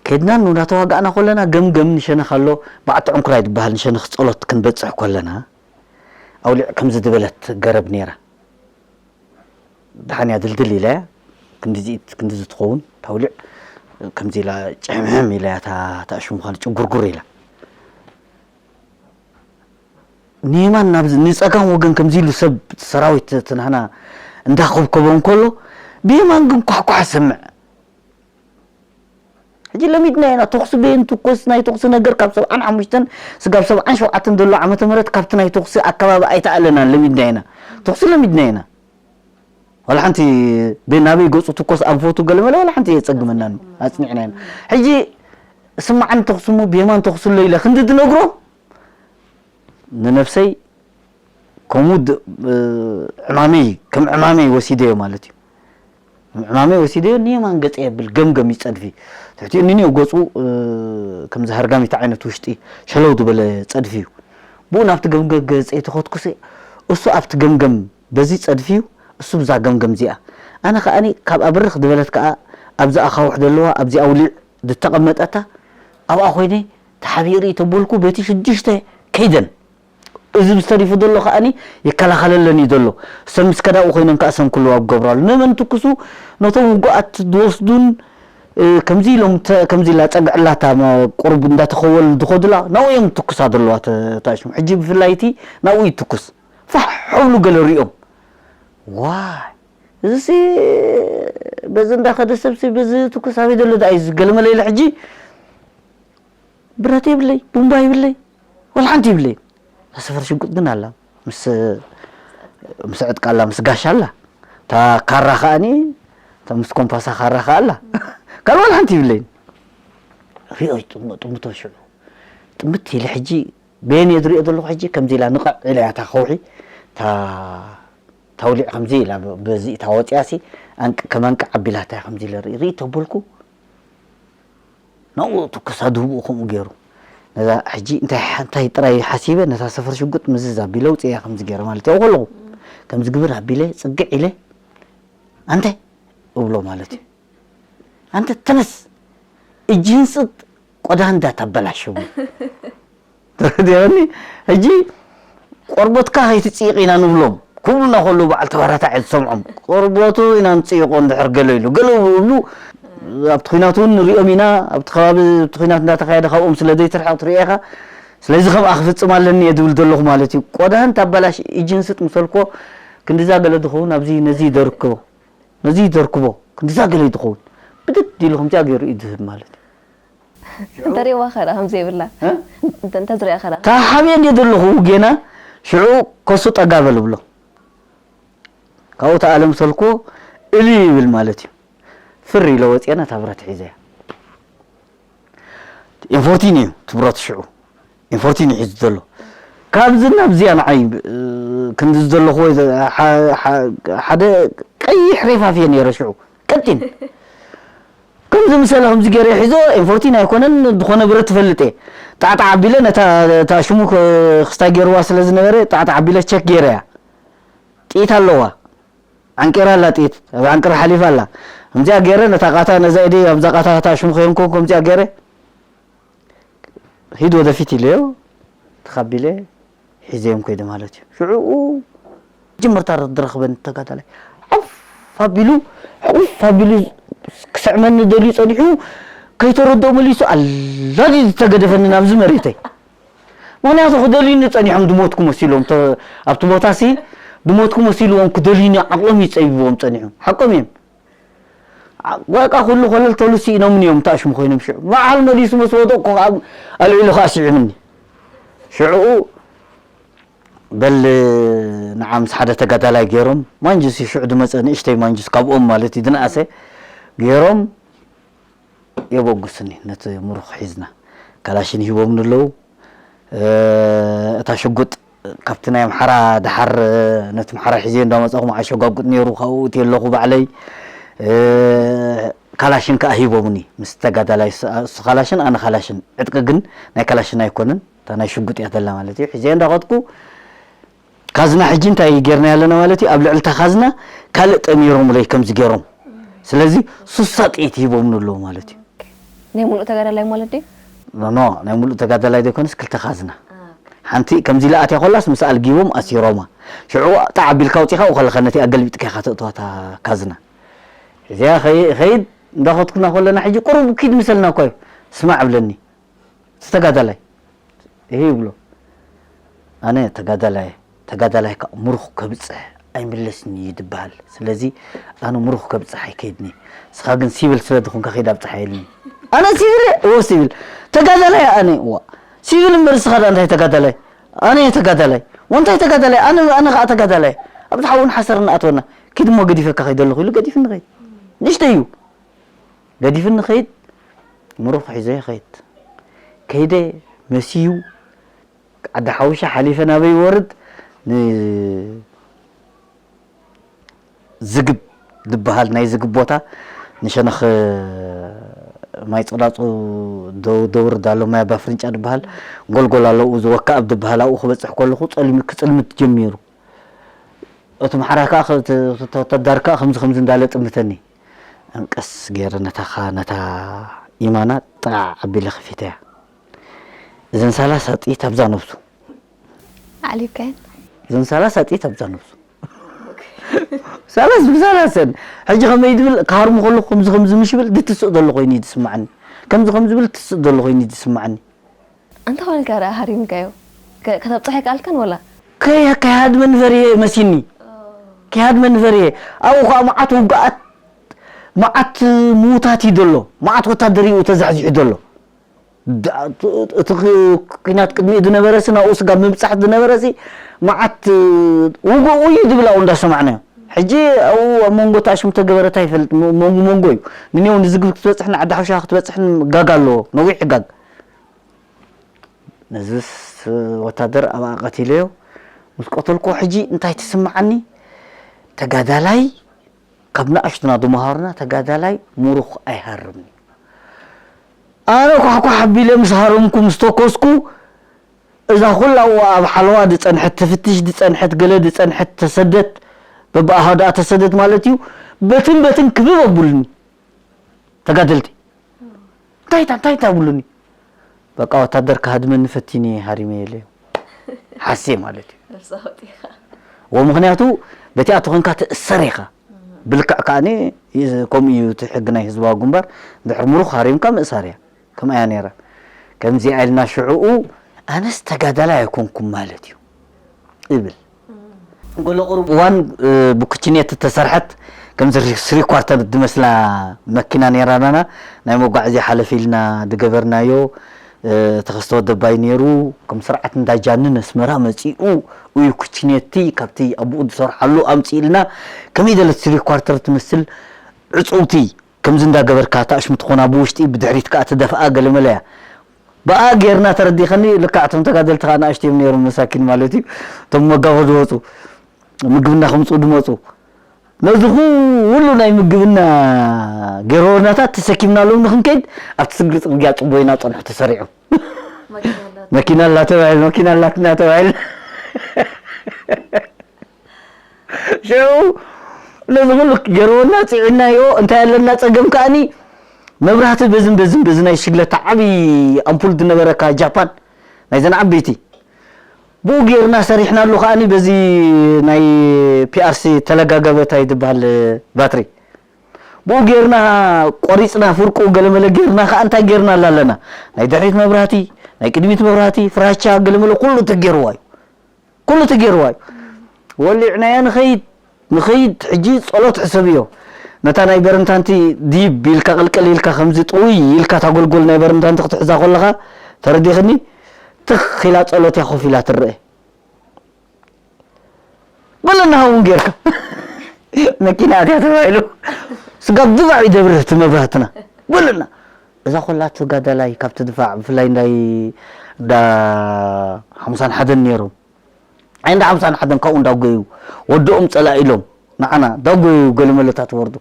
ከድና እናተዋጋእና ከለና ገምገም ንሸነኽ ኣሎ፣ በዓቲ ዕንኩራይ ዝበሃል ንሸነኽ ጸሎት ክንበጽሕ ከለና ኣውሊዕ ከምዚ ዝበለት ገረብ ነይራ። ደሓን እያ ድልድል ኢላ እያ። ክንዲዚኢት ክንዲዚ ትኸውን ታውሊዕ ከምዚ ኢላ ጭሕምሕም ኢላ እያ እታ፣ እታ እሹ ምዃኑ ጭጉርጉር ኢላ። ንየማን ናብዚ ንጸጋም ወገን ከምዚ ኢሉ ሰብ ሰራዊት ትናህና እንዳኸብከቦ እንከሎ ብየማን ግን ኳሕኳሕ ሰምዕ። ሕጂ ለሚድና ኢና ተኹሲ በየን ትኩስ ናይ ተኹሲ ነገር ካብ ሰብዓን ሓሙሽተን ስጋብ ሰብዓን ሸውዓተን ዘሎ ዓመተ ምህረት ካብቲ ናይ ተኹሲ ኣከባቢ ኣይተኣለናን ለሚድና ኢና። ተኹሲ ለሚድና ኢና። ዋላ ሓንቲ በ-፣ ናበይ ገጹ ትኮስ ኣንፈቱ ገለ መለ ዋላ ሓንቲ የጸግመናን ኣጽኒዕና ኢና። ሕጂ ስማዓን ተኹስሙ ብየማን ተኹስሎ ኢለ ክንዲ ትነግሮ ንነፍሰይ ከምኡ ድ-፣ እ፣ ዕማመይ ከም ዕማመይ ወሲደዮ ማለት እዩ። ዕማመይ ወሲደዮ ንየማን ገጸ የብል ገምገም እዩ ጸድፊ። ትሕቲኡ ንንዮ ገጹ፣ እ፣ ከምዚ ሃርጋሚት ዓይነት ውሽጢ ሸለው ዝበለ ጸድፊ እዩ። ብኡ ናብቲ ገምገም ገጸይ ተኸትኩሰ እሱ ኣብቲ ገምገም በዚ ጸድፊ እዩ፣ እሱ ብዛ ገምገም እዚኣ። ኣነ ከኣኒ ካብ ኣብርኽ ዝበለት ከኣ ኣብዚ ኣኻውሕ ዘለዋ ኣብዚ ኣውሊዕ ዝተቐመጠታ ኣብኣ ኮይነ ተሓቢኡ ርኢ ተበልኩ በቲ ሽዱሽተ ከይደን። እዚ ምስ ተሪፉ ዘሎ ከኣኒ ይከላኸለለን እዩ ዘሎ። እሰን ምስ ከዳኡ ኮይነን ከኣ እሰን ኩሉ ኣብ ክገብራሉ። ነመን ትኩሱ ነቶም ውጉኣት ዝወስዱን፣ እ፣ ከምዚ ኢሎም ተ-፣ ከምዚ ኢላ ጸግዕላታ መ-፣ ቁሩብ እንዳተኸወሉ ዝኸዱላ ናብኡ እዮም ትኩሳ ዘለዋ ተ-፣ ተኣሽሙ። ሕጂ ብፍላይ እቲ ናብኡ ይትኩስ። ፋሕ ሕብሉ ገለ ሪኦም። ዋይ፣ እዚሲ በዚ እንዳኸደ ሰብሲ በዚ ትኩስ ኣበይ ዘሎ ደኣ እዩ ዝገለመለ ኢለ ሕጂ ብረት የብለይ፣ ቡምባ የብለይ፣ ዋላ ሓንቲ የብለይ። እታ ሰፈር ሽጉጥ ግን ኣላ። ምስ፣ ምስ ዕጥቃ ኣላ፣ ምስ ጋሻ ኣላ። እታ ካራ ከኣኒ፣ እታ ምስ ኮምፓሳ ካራ ከኣ ኣላ። ካልእ ዋላ ሓንቲ የብለይን። ሪኦ ጥም-፣ ጥምቶ ሽዑ። ጥምት ኢለ ሕጂ፣ በየን እየ ዝሪኦ ዘለኹ ሕጂ፣ ከምዚ ኢላ ንቕዕ ኢላ እያ እታ ከውሒ። እታ፣ እታ ውሊዕ ከምዚ ኢላ ብ-፣ በዚ እታ ወፂኣሲ፣ ኣንቅ-፣ ከም ኣንቂ ዓቢላታ እያ ከምዚ ኢለ ርኢ፣ ርኢ ተበልኩ። ናብኡ ትኩሳ ድህብኡ ከምኡ ገይሩ። ነዛ ሕጂ እንታይ ሓ-፣ እንታይ ጥራይ ሓሲበ፣ ነታ ሰፈር ሽጉጥ ምዝዝ ኣቢለ ኣውፅኤያ ከምዚ ገይረ ማለት እዩ። ኣብኡ ከለኹ ከምዚ ግብር ኣቢለ፣ ፅግዕ ኢለ፣ "ኣንተ" እብሎ ማለት እዩ። "ኣንተ ተነስ፣ እጅህን ስጥ፣ ቆዳ እንዳታበላሸው።" ተረዲኦኒ? ሕጂ ቆርበትካ ከይትፅይቕ ኢና ንብሎም ክብሉና ከለዉ በዓል ተባራታዕ እየ ዝሰምዖም። ቆርበቱ ኢና ንፅይቖ እንድሕር ገለ ኢሉ ገለ ይብሉ። ኣብቲ ኲናት እውን ንሪኦም ኢና። ኣብቲ ከባቢ እቲ ኲናት እንዳተኻየደ ካብኦም ስለ ዘይትርሕቕ ትሪኦ ኢኻ። ስለዚ ከምኣ ክፍፅም ኣለኒ እየ ዝብል ዘለኹ ማለት እዩ። ቆዳህን ታባላሽ ኢጅን ስጥ ምሰልኮ ክንድዛ ገለ ዝኸውን ኣብዚ ነዚ ይደርክቦ ነዚ ይደርክቦ ክንድዛ ገለ እዩ ዝኸውን። ብድድ ኢሉ ከምዚኣ ገይሩ እዩ ዝህብ ማለት እዩ። እንተሪእዋ ኸዳ ከምዚ የብላ እ? እንተዝሪኣ ኸዳ ተሓቢአ እንደ ዘለኹ ጌና ሽዑ ከሱ ጠጋ በል ብሎ ካብኡ ተኣለ ምሰልኮ እልዩ ይብል ማለት እዩ። ፍር ኢለ ወፅአ ነታ ብረት ሒዘያ። ኢንፎርቲን እዩ ትብረቱ ሽዑ ኢንፎርቲን እዩ ሒዙ ዘሎ። ካብዚ ናብዚኣ ንዓይ እ፣ ክንዲ ዘለኹዎ እ፣ ሐ- ሐ- ሓደ ቀይሕ ሬፋፍ እየ ነይረ ሽዑ ቀጢን ከምዚ ምሰለ ከምዚ ገይረ ሒዞ ኢንፎርቲን ኣይኮነን ዝኾነ ብረት ትፈልጥ እየ ጣዕጣዕ ኣቢለ ነታ እታ ሽሙ ክ- ክስታይ ገይርዋ ስለ ዝነበረ ጣዕጣዕ ኣቢለ ቸክ ገይረ እያ። ጥይት ኣለዋ ዓንቂራ ኣላ ጥይት ኣብ ዓንቅራ ሓሊፋ ኣላ። ከምዚኣ ገይረ ነታ ቃታ ነዛ ኢደይ ኣብዛ ቃታ እታ ሽሙ ከየንኮን ከምዚኣ ገይረ ሂድ ወደፊት ኢለዮ ተኻቢለ ሒዘዮም ከይደ ማለት እዩ። ሽዑኡ ጅምርታ ዝረኽበኒ ተጋዳላይ ሓፍ ኣቢሉ ሓፍ ኣቢሉ ክስዕመኒ ደልዩ ጸኒሑ ከይተረድኦ መሊሱ ኣላዲ ዝተገደፈኒ ናብዚ መሬተይ። ምኽንያቱ ክደልዩኒ ጸኒሖም ድሞትኩ መሲሎም ተ- ኣብቲ ቦታ ሲ ድሞትኩ መሲልዎም ክደልዩኒ ዓቕሎም ይጸይብዎም ጸኒሖም ሓቆም እዮም። በቃ ኩሉ ኮለል ተሉ ስኢኖምኒ እዮም ታሽሙ ኮይኖም ሽዑ በዓል መሊሱ ምስ ወደቅኩ ከዓ ኣልዒሉ ከዓ ስዒምኒ ሽዑኡ በል ንዓ ምስ ሓደ ተጋዳላይ ገይሮም ማንጁስ እዩ ሽዑ ዝመፀ ንእሽተይ ማንጁስ ካብኦም ማለት እዩ ዝነኣሰ ገይሮም የበጉስኒ ነቲ ምሩኽ ሒዝና ካላሽን ሂቦምኒ ኣለዉ እታ ሽጉጥ ካብቲ ናይ ኣምሓራ ደሓር ነቲ ኣምሓራ ሒዘዮ እንዳመፃኹ መዓሾ ጋጉጥ ነይሩ ካብኡ እቲ ኣለኹ ባዕለይ ካላሽን ከዓ ሂቦምኒ ምስ ተጋዳላይ እሱ ካላሽን ኣነ ካላሽን ዕጥቂ ግን ናይ ካላሽን ኣይኮነን እታ ናይ ሽጉጥ እያ ተላ ማለት እዩ ሒዘዮ እንዳኸድኩ ካዝና ሕጂ እንታይ ጌርና ያለና ማለት እዩ ኣብ ልዕልታ ካዝና ካልእ ጠሚሮምለይ ከምዚ ገይሮም ስለዚ ሱሳ ጥይት ሂቦምኒ ኣለዉ ማለት እዩ ናይ ሙሉእ ተጋዳላይ ማለት ድዩ ኖ ናይ ሙሉእ ተጋዳላይ ዘይኮነስ ክልተ ካዝና ሓንቲ ከምዚ ኢላ ኣትያ ኮላስ ምስ ኣልጊቦም ኣሲሮማ ሽዑ ጣዕ ኣቢልካ ኣውፂኻ ከለኸ ነቲ ኣገልቢጥካ ኢኻ ተእትዋ እታ ካዝና እዚኣ ኸይድ እንዳኸትኩና ከለና ሕጂ ቁሩብ ኪድ ምሰልና እኳ እዩ ስማዕ ብለኒ እቲ ተጋዳላይ ይሄ ይብሎ ኣነ ተጋዳላይ ተጋዳላይ ከዓ ምሩኽ ከብፅሕ ኣይምለስን እዩ ዝበሃል ስለዚ ኣነ ምሩኽ ከብፅሕ ኣይከይድኒ ስኻ ግን ሲቪል ስለ ዝኾንካ ከይድ ኣብፅሓ ኢልኒ ኣነ ሲቪል እየ እዎ ሲቪል ተጋዳላይ ኣነ እዋ ሲቪል እምበር ስኻ ዳ እንታይ ተጋዳላይ ኣነ እየ ተጋዳላይ ወንታይ ተጋዳላይ ኣነ ኣነ ከዓ ተጋዳላይ ኣብዚ ሓውን ሓሰር እናኣተወና ኪድ እሞ ገዲፈካ ከይደ ኣለኹ ኢሉ ገዲፍኒ ኸይድ ንእሽተይ እዩ ገዲፍኒ ኸይድ ምሩኽ ሒዘ ይኸይድ ከይደ መስዩ ዓዲ ሓውሻ ሓሊፈ ናበይ ይወርድ ንዝግብ ዝበሃል ናይ ዝግብ ቦታ ንሸነኽ ማይ ፀዳፁ ደውርድ ኣሎ ማይ ኣባ ፍርንጫ ዝበሃል ጎልጎል ኣለኡ ዝወካ ኣብ ዝበሃል ኣብኡ ክበፅሕ ከለኹ ክፅልምት ጀሚሩ እቲ ምሓራ ከዓ ወታደር ከዓ ከምዚ ከምዚ እንዳለ ጥምተኒ ቀስ ገይረ ነታ ነታ ኢማና ጣዕ ኣቢለ ከፊተያ እዘን ሰላሳ ጥይት ኣብዛ ነብሱ ዓሊብካየን እዘን ሰላሳ ጥይት ኣብዛ ነብሱ ሰላስ ብሰላሰን ሕጂ ከመይ ድብል ክሃርሙ ከለኩ ከምዚ ከምዚ ምሽ ብል ድትስእ ዘሎ ኮይኑ እዩ ዝስማዓኒ ከምዚ ከምዚ ብል ትስእ ዘሎ ኮይኑ እዩ ዝስማዓኒ ኣንተ ኾንካ ዳ ሃሪምካዮ ከተብፅሐ ይከኣልካን ወላ ከይሃድመኒ ፈሪሀ መሲኒ ከይሃድመኒ ፈሪሀ ኣብኡ ከዓ መዓት ውግኣት መዓት ምዉታት እዩ ዘሎ መዓት ወታደር እዩ ተዛሕዚሑ ዘሎ እቲ ኩናት ቅድሚኡ ዝነበረ ሲ ናብኡ ስጋብ ምብፃሕ ዝነበረ ሲ መዓት ውግኡ እዩ ዝብል ኣብኡ እንዳሰማዕናዮ ሕጂ ኣብኡ ኣብ መንጎ ታሽም ተገበረ ታይ ይፈልጥ መንጎ መንጎ እዩ ንኔው ንዝግብ ክትበፅሕን ዓዲ ሓውሻ ክትበፅሕን ጋግ ኣለዎ ነዊሕ ጋግ ነዝስ ወታደር ኣብኣ ቀቲለዮ ምስ ቀተልኮ ሕጂ እንታይ ትስምዓኒ ተጋዳላይ ካብ ንኣሽቱና ዝመሃሩና ተጋዳላይ ሙሩኽ ኣይሃርምን ኣነ ኳሕኳሕ ኣቢለ ምስ ሃረምኩ ምስ ተኮስኩ እዛ ኩላ እዋ ኣብ ሓለዋ ዝፀንሐት ትፍትሽ ዝፀንሐት ገለ ዝፀንሐት ተሰደት በብኣሃ ደኣ ተሰደት ማለት እዩ በትን በትን ክብብ ኣቡልኒ ተጋደልቲ እንታይ እንታይ እንታይ ብሉኒ በቃ ወታደር ክሃድመኒ ፈቲኒ ሃሪመ የለዩ ሓሴ ማለት እዩ ወ ምኽንያቱ በቲኣ ተኾንካ ትእሰር ኢኻ። ብልክዕ ከኣኒ ከምኡ እዩ እቲ ሕጊ ናይ ህዝባዊ ግንባር። ድሕር ምሩኽ ሃሪምካ ምእሳር እያ። ከምኣ እያ ነይራ። ከምዚኣ ኢልና ሽዕኡ ኣነስ ተጋዳላይ ኣይኮንኩም ማለት እዩ ይብል። ገለ ቁሩብ እዋን ብኩችኔት እተሰርሐት ከምዚ ስሪ ኳርተር ዝመስላ መኪና ነይራናና። ናይ መጓዓዝያ ሓለፊ ኢልና ዝገበርናዮ ተኸስተ ወደባይ ነይሩ። ከም ስርዓት እንዳጃንን ኣስመራ መፂኡ እዩ ኩችኔቲ ካብቲ ኣቡኡ ዝሰርሓሉ ኣምፂእልና። ከመይ ደለት ስሪ ኳርተር ትመስል ዕፅውቲ ከምዚ እንዳገበርካ ታሽሙ ትኾና ብውሽጢ ብድሕሪት ከዓ ትደፍኣ ገለመለ እያ። ብኣ ጌርና ተረዲኸኒ። ልክዕ እቶም ተጋደልቲ ከዓ ንኣሽቱ እዮም ነይሮም መሳኪን ማለት እዩ። እቶም መጋቦ ዝወፁ ምግብና ከምፅኡ ድመፁ ነዚ ኩሉ ናይ ምግብና ገሮናታት ተሰኪምናሎም ንክንከይድ ኣብቲ ስግሪ ፅርግያ ፅቦይና ፀንሑ ተሰሪዑ። መኪና ኣላ ተባሂሉ መኪና ኣላትና ተባሂሉ ሽዑ ነዚ ኩሉ ገሮና ፅዒናዮ እንታይ ኣለና ፀገም ከኣኒ መብራህቲ በዝን በዝን በዚ ናይ ሽግለታ ዓብዪ ኣምፑል ዝነበረካ ጃፓን ናይዘን ዓበይቲ ብኡ ጌርና ሰሪሕናሉ ከኣኒ በዚ ናይ ፒኣርሲ ተለጋገበታይ ዝበሃል ባትሪ ብኡ ጌርና ቆሪፅና ፍርቁ ገለመለ ጌርና ከዓ እንታይ ጌርና ኣለና ናይ ድሕሪት መብራህቲ ናይ ቅድሚት መብራህቲ ፍራቻ ገለመለ ኩሉ ተጌርዋ እዩ ኩሉ ተጌርዋ እዩ ወሊዕናያ ንኸይድ ንኸይድ ሕጂ ጸሎት ሕሰብዮ ነታ ናይ በረንታንቲ ዲብ ኢልካ ቅልቅል ኢልካ ከምዚ ጥውይ ኢልካ ታጎልጎል ናይ በረንታንቲ ክትሕዛ ከለኻ ተረዲኽኒ ትኽ ኢላ ጸሎት እያ ኮፍ ኢላ ትረአ በለና ሃውን ጌርካ መኪና ኣትያ ተባሂሉ ስጋብ ድባዕ ይደብርህ እቲ መብራህትና በለና እዛ ኮላ ተጋዳላይ ካብቲ ድፋዕ ብፍላይ እንዳይ እንዳ ሓምሳን ሓደን ነይሮም ኣይ እንዳ ሓምሳን ሓደን ካብኡ እንዳጎዩ ወደኦም ፀላእ ኢሎም ንዓና እንዳጎዩ ገለመለታት ወርዱ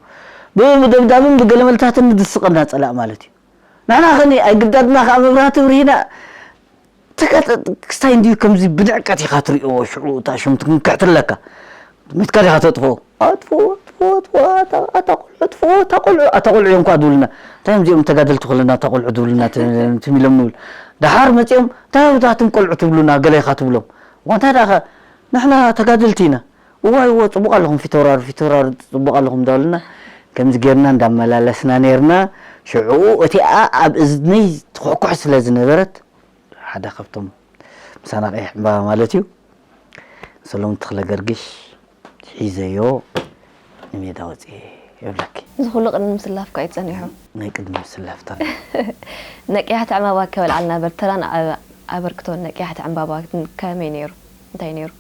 ብምደብዳብን ብገለመለታትን ንድስቐና ፀላእ ማለት እዩ ንሕና ኸኒ ኣይግዳድና ከዓ መብራህቲ ብርሂና ክስታይ እንድዩ ከምዚ ብንዕቀት ኢኻ ትሪኦ ሽዑ እታ ሽምቲ ክንክሕትለካ ሚትካ ዲኻ ተጥፍኦ ኣጥፍኦ ኣጥፍኦ ኣጥፍኦ ኣታ ቆልዑ ኣጥፍኦ ኣታ ቆልዑ ኣታ ቆልዑ እዮም ኳ ድብሉና እንታይ እዮም እዚኦም ተጋደልቲ ከለና ኣታ ቆልዑ ድብሉና ትም ኢሎም ንብል ደሓር መፂኦም እንታይ ኣብዛትም ቆልዑ ትብሉና ገለ ኢኻ ትብሎም ዋንታ ደኣ ንሕና ተጋደልቲ ኢና እዋይ እዎ ፅቡቅ ኣለኹም ፊተውራሪ ፊተውራሪ ፅቡቅ ኣለኹም እንዳበሉና ከምዚ ጌርና እንዳመላለስና ነርና ሽዑ እቲኣ ኣብ እዝነይ ትኩሕኩሕ ስለ ዝነበረት ሓደ ካብቶም ምሳና ቀይሕ ዕምባባ ማለት እዩ ሰሎም ተኽለ ገርግሽ ሒዘዮ ንሜዳ ወፅኤ ይብለኪ እዚ ኩሉ ቅድሚ ምስላፍካ እዩ ፀኒሑ ናይ ቅድሚ ምስላፍታ ነቅያት ዕምባባ ከበልዓልና በርተራን ኣበርክቶን ነቅያት ዕምባባ ከመይ ነይሩ እንታይ ነይሩ